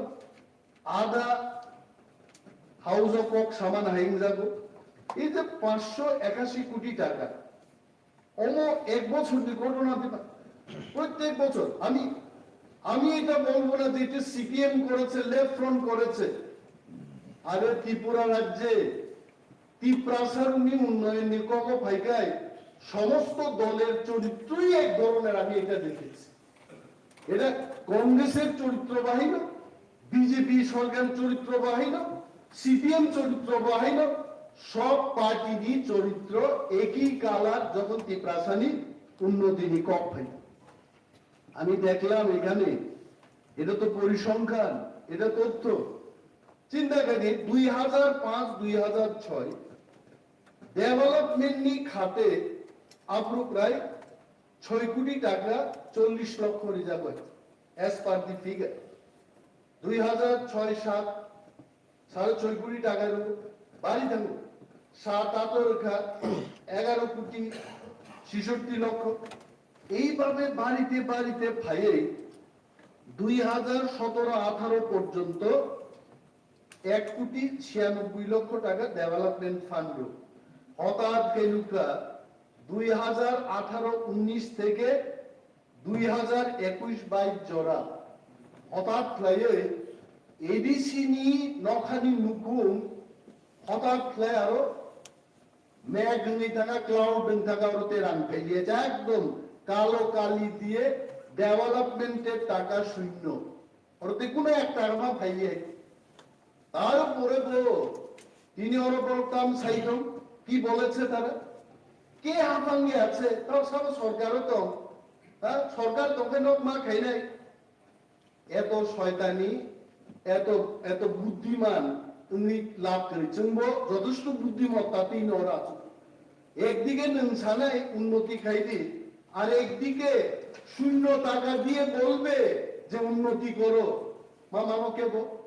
ada house o kok saman hai wngjago. Ei je পাঁচশো একাশি কোটি টাকা, omo ek bochor ni ghotona diba? প্রত্যেক বছর। আমি, আমি এটা বলবো না যে এটা সিপিএম করেছে, লেফট ফ্রন্ট করেছে। আরে ত্রিপুরা রাজ্যে তিপ্রাসার উনি উন্নয়ন নিয়ে কম ফাইকায় সমস্ত দলের চরিত্রই এক ধরনের আমি এটা দেখেছি। এটা কংগ্রেসের চরিত্র বাহিনী, বিজেপি সরকার চরিত্র বাহিনী, সিপিএম চরিত্র বাহিনী, সব পার্টিরই চরিত্র একই কালার যখন তিপ্রাসানি উন্নতি নিয়ে কম ফাইল। আমি দেখলাম এখানে, এটা তো পরিসংখ্যান, এটা তথ্য। চিন্তা করি দুই হাজার পাঁচ দুই হাজার ছয় ডেভেলপমেন্ট নি খাতে আপ্রু প্রায় ছয় কোটি টাকা চল্লিশ লক্ষ রিজার্ভ হয়েছে, as per the figure। দুই হাজার ছয় সাত সাড়ে ছয় কোটি টাকার বাড়ি থাকলো, সাত আট রেখা এগারো কোটি ছেষট্টি লক্ষ। এইভাবে বাড়িতে বাড়িতে ভাইয়ে দুই হাজার সতেরো আঠারো পর্যন্ত এক কোটি ছিয়ানব্বই লক্ষ টাকা ডেভেলপমেন্ট ফান্ড। হঠাৎ কেলুকা দুই হাজার আঠারো উনিশ থেকে দুই হাজার একুশ বাইশ জোড়া হঠাৎ লাই এডিসি নি নখানি নুকুম হঠাৎ লাই আরো মেঘ হঙে থাকা, ক্লাউড হঙে থাকা, ওরতে রান ফেলিয়ে যায়, একদম কালো কালি দিয়ে ডেভেলপমেন্টের টাকা শূন্য। ওরতে কোনো এক টাকা না ফেলিয়ে। তার উপরে তো তিনি অরব রকম সাইডম কি বলেছে তারা? কে হাফাঙ্গে আছে? তার সাথে সরকারও তো, হ্যাঁ, সরকার তোকে নক মা খাই নাই। এত শয়তানি, এত, এত বুদ্ধিমান তুমি লাভ করে। চুম্ব যথেষ্ট বুদ্ধিমত্তা তিন ওরা আছে। একদিকে নংসানায় উন্নতি খাইদি, আর একদিকে শূন্য টাকা দিয়ে বলবে যে উন্নতি করো। মা মানো কেবো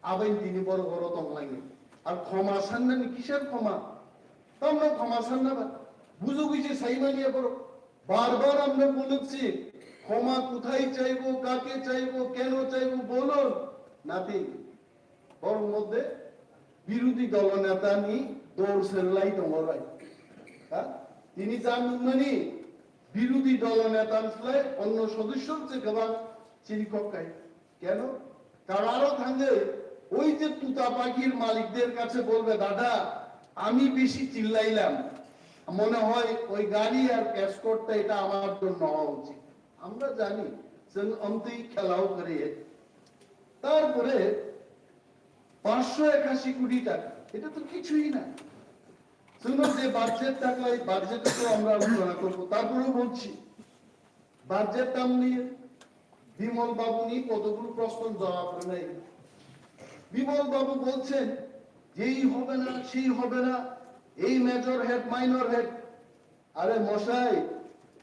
আবাইন তিনি বড় বড় তংলাইনি। আর ক্ষমা সান্নানি কিসের ক্ষমা? তো আমরা ক্ষমা সান্না বা বুঝো বুঝে সাইমানিয়া বড়। বারবার আমরা বলেছি, ক্ষমা কোথায় চাইবো, কাকে চাইবো, কেন চাইবো বলুন। নাথিং। বরং মধ্যে বিরোধী দলনেতা নি দৌড় সেরলাই দৌড়াই। হ্যাঁ? তিনি যা নুনমানি বিরোধী দলনেতা অন্য সদস্যর চেয়ে গবাং চিনি কম খাই। কেন? কারণ আরো থাকলে ওই যে তুতা পাখির মালিকদের কাছে বলবে, "দাদা, আমি বেশি চিল্লাইলাম, মনে হয় ওই গাড়ি আর এসকর্টটা এটা আমার জন্য হওয়া উচিত।" আমরা জানি যে অন্তেই খেলাও করে। তারপরে পাঁচশো একাশি কোটি টাকা, এটা তো কিছুই না। শুনো যে বাজেট থাকলে এই বাজেটে তো আমরা আলোচনা করবো। তারপরেও বলছি, বাজেট টার্ম নিয়ে বিমল বাবু নিয়ে কতগুলো প্রশ্ন জবাব নেই। বিমল বাবু বলছেন যে এই হবে না, সেই হবে না, এই মেজর হেড, মাইনর হেড। আরে মশাই,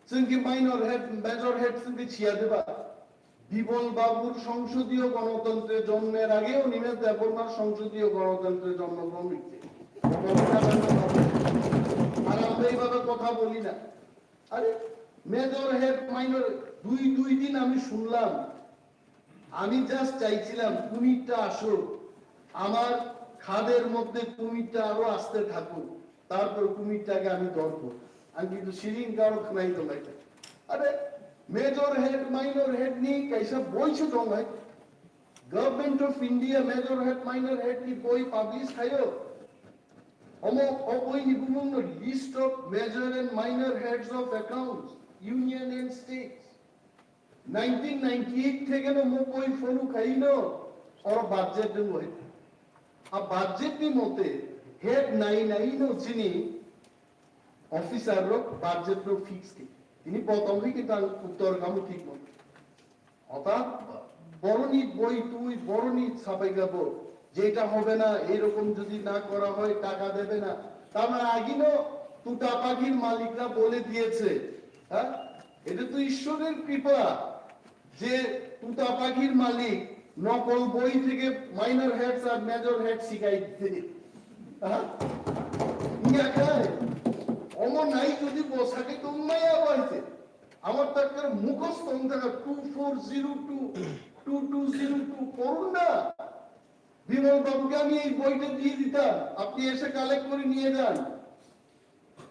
চুমকি মাইনর হেড, মেজর হেড চুমকি ছিয়া দেবা। বিমল বাবুর সংসদীয় গণতন্ত্রে জন্মের আগেও নিমেশ দেববর্মার সংসদীয় গণতন্ত্রে জন্মগ্রহণ হয়েছে। আর আমরা এইভাবে কথা বলি না। আরে, মেজর হেড, মাইনর, দুই দুই দিন আমি শুনলাম। আমি জাস্ট চাইছিলাম কুমিরটা আসুক, আমার খাদের মধ্যে কুমিরটা আরো আসতে থাকুক, তারপর কুমিরটাকে আমি ধরবো। আমি কিন্তু সিরিং কারো খানাই তো লাগে। আরে, মেজর হেড, মাইনর হেড নিয়ে কাইসা বইছে তো ভাই। Government of India major head, minor head নি বই পাবলিশ খাইও। Omo, o boini bumungno list of major and minor heads of accounts, union and states. Nineteen ninety eight theke no mo boi phonu khaino oro budget dwng oi. A budget ni mote head nai nai no chini officer rok budget no fix khe. Tini bottom ri kita uttor kamu thik mo. অর্থাৎ বরনি বই তুই বরনি ছাপাই গাবো, যেটা হবে না, এরকম যদি না করা হয় টাকা দেবে না। তার মানে আগিনো তুতা পাখির মালিকরা বলে দিয়েছে। হ্যাঁ, এটা তো ঈশ্বরের কৃপা যে তুতা পাখির মালিক নকল বই থেকে minor heads are major head শিখাই দিতে। হ্যাঁ, ইয়া খায়। অমর নাই যদি বসাকে তো মায়া বাড়িতে আমার তো একটা মুখস্থ হন থাকা two four zero two, two two zero two করুন না। বিমল বাবুকে আমি এই বইটা দিয়ে দিতাম, আপনি এসে কালেক্ট করে নিয়ে যান।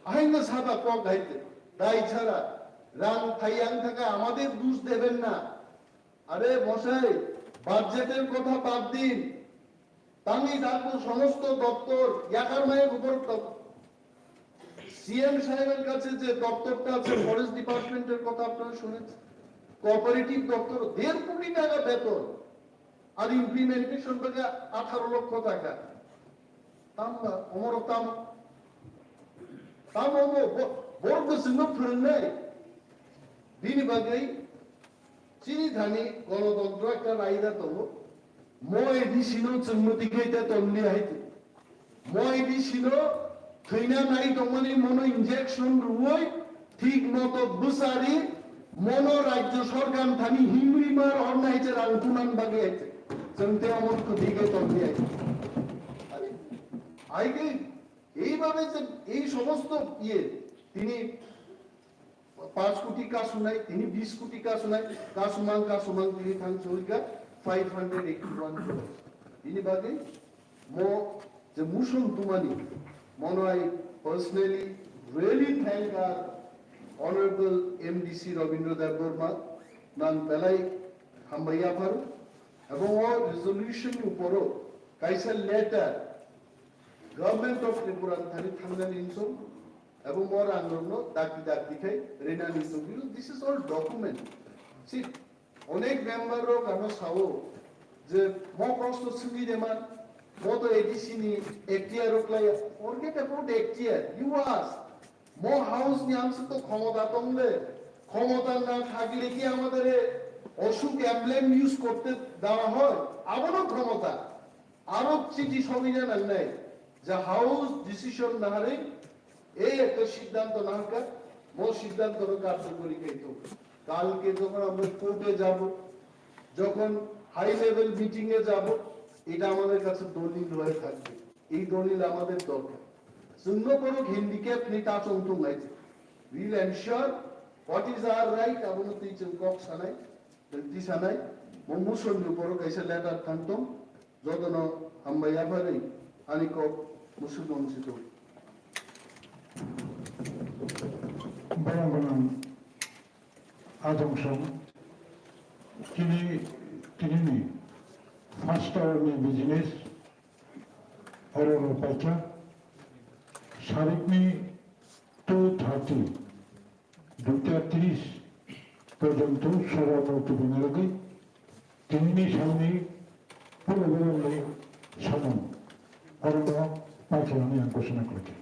আইন সাদা পক গাইতে দায় ছাড়া রাং থাইয়াং থাকা আমাদের দোষ দেবেন না। আরে মশাই, বাজেটের কথা বাদ দিন, Tangwi dakbo somosto doptor yakar maya gubor doptor. CM সাহেবের কাছে যে দপ্তরটা আছে ফরেস্ট ডিপার্টমেন্টের কথা আপনারা শুনেছেন, কোঅপারেটিভ দপ্তর দেড় কোটি টাকা বেতন, আর ইমপ্লিমেন্টেশন টাকা আঠারো লক্ষ টাকা। Tamo, omoro tamo. Tamo mo, bo-, borok bo chwngno phwrwngnai. Bini bagwi chini thani Ganatantro ekta raida tongo. Mo A D C no chwngno twikhai ta tonliya hai twi. Mo A D C no thwina nai tongmani mono injection rwui thik moto bwsari mono rajyo sorkar thani himri mar horna hai se rang tunan bagwi hai se. Chwng te omor kwthwi khe tonliya hai se. Aige এইভাবে যে এই সমস্ত ইয়ে, তিনি পাঁচ কোটি কাসু নাই, তিনি বিশ কোটি কাসু নাই, কাসুমাং কাসুমাং তিনি থাং চলগা five hundred eighty one crore. Bini bagwi mo je muson tumani, mono I personally really thank our honorable M D C Rabindra Debbarma, nang belai hambai yapharu, ebong o resolution ni uporo kaisa letter Government of Tripura thani thangnani hinwi ebong mo rangrokno dakti dakti khai rinani hinwi. This is all document. See, onek member rok ano sao je mo proshno swngwi reman, mo to A D C ni F T R rok lai, forget about F T R, you ask. Mo house ni amsuk to khomota tongle, khomota na thakle ki amader osuk emblem use korte dewa hoy? Abono khomota. Aro chiti sobi na nangnai, je house decision naharwi ei ekta siddhanto naharkha, mo siddhanto no karjokori khai thok. কালকে যখন আমরা কোর্টে যাব, যখন high level meeting এ যাব, এটা আমাদের কাছে দলিল হয়ে থাকবে। এই দলিল আমাদের দরকার। Chwngno borok handicap ni ta chwng thung lai. We'll ensure what is our right, abono twi chwng kok sanai, twi sanai. Mo muson ni borok kaisa letter thang tong, jotono hambai yapharwi ani kok musugo musi tong. Borok gwnang Ajong song, tini, tini ni first hour ni business, Oro paikha, sarikni two thirty, duita tris porjonto soba no tubuna lagwi, tinini salni pulo borokni samung. Oro no paikha hwnwi ang ghosona khlaikha.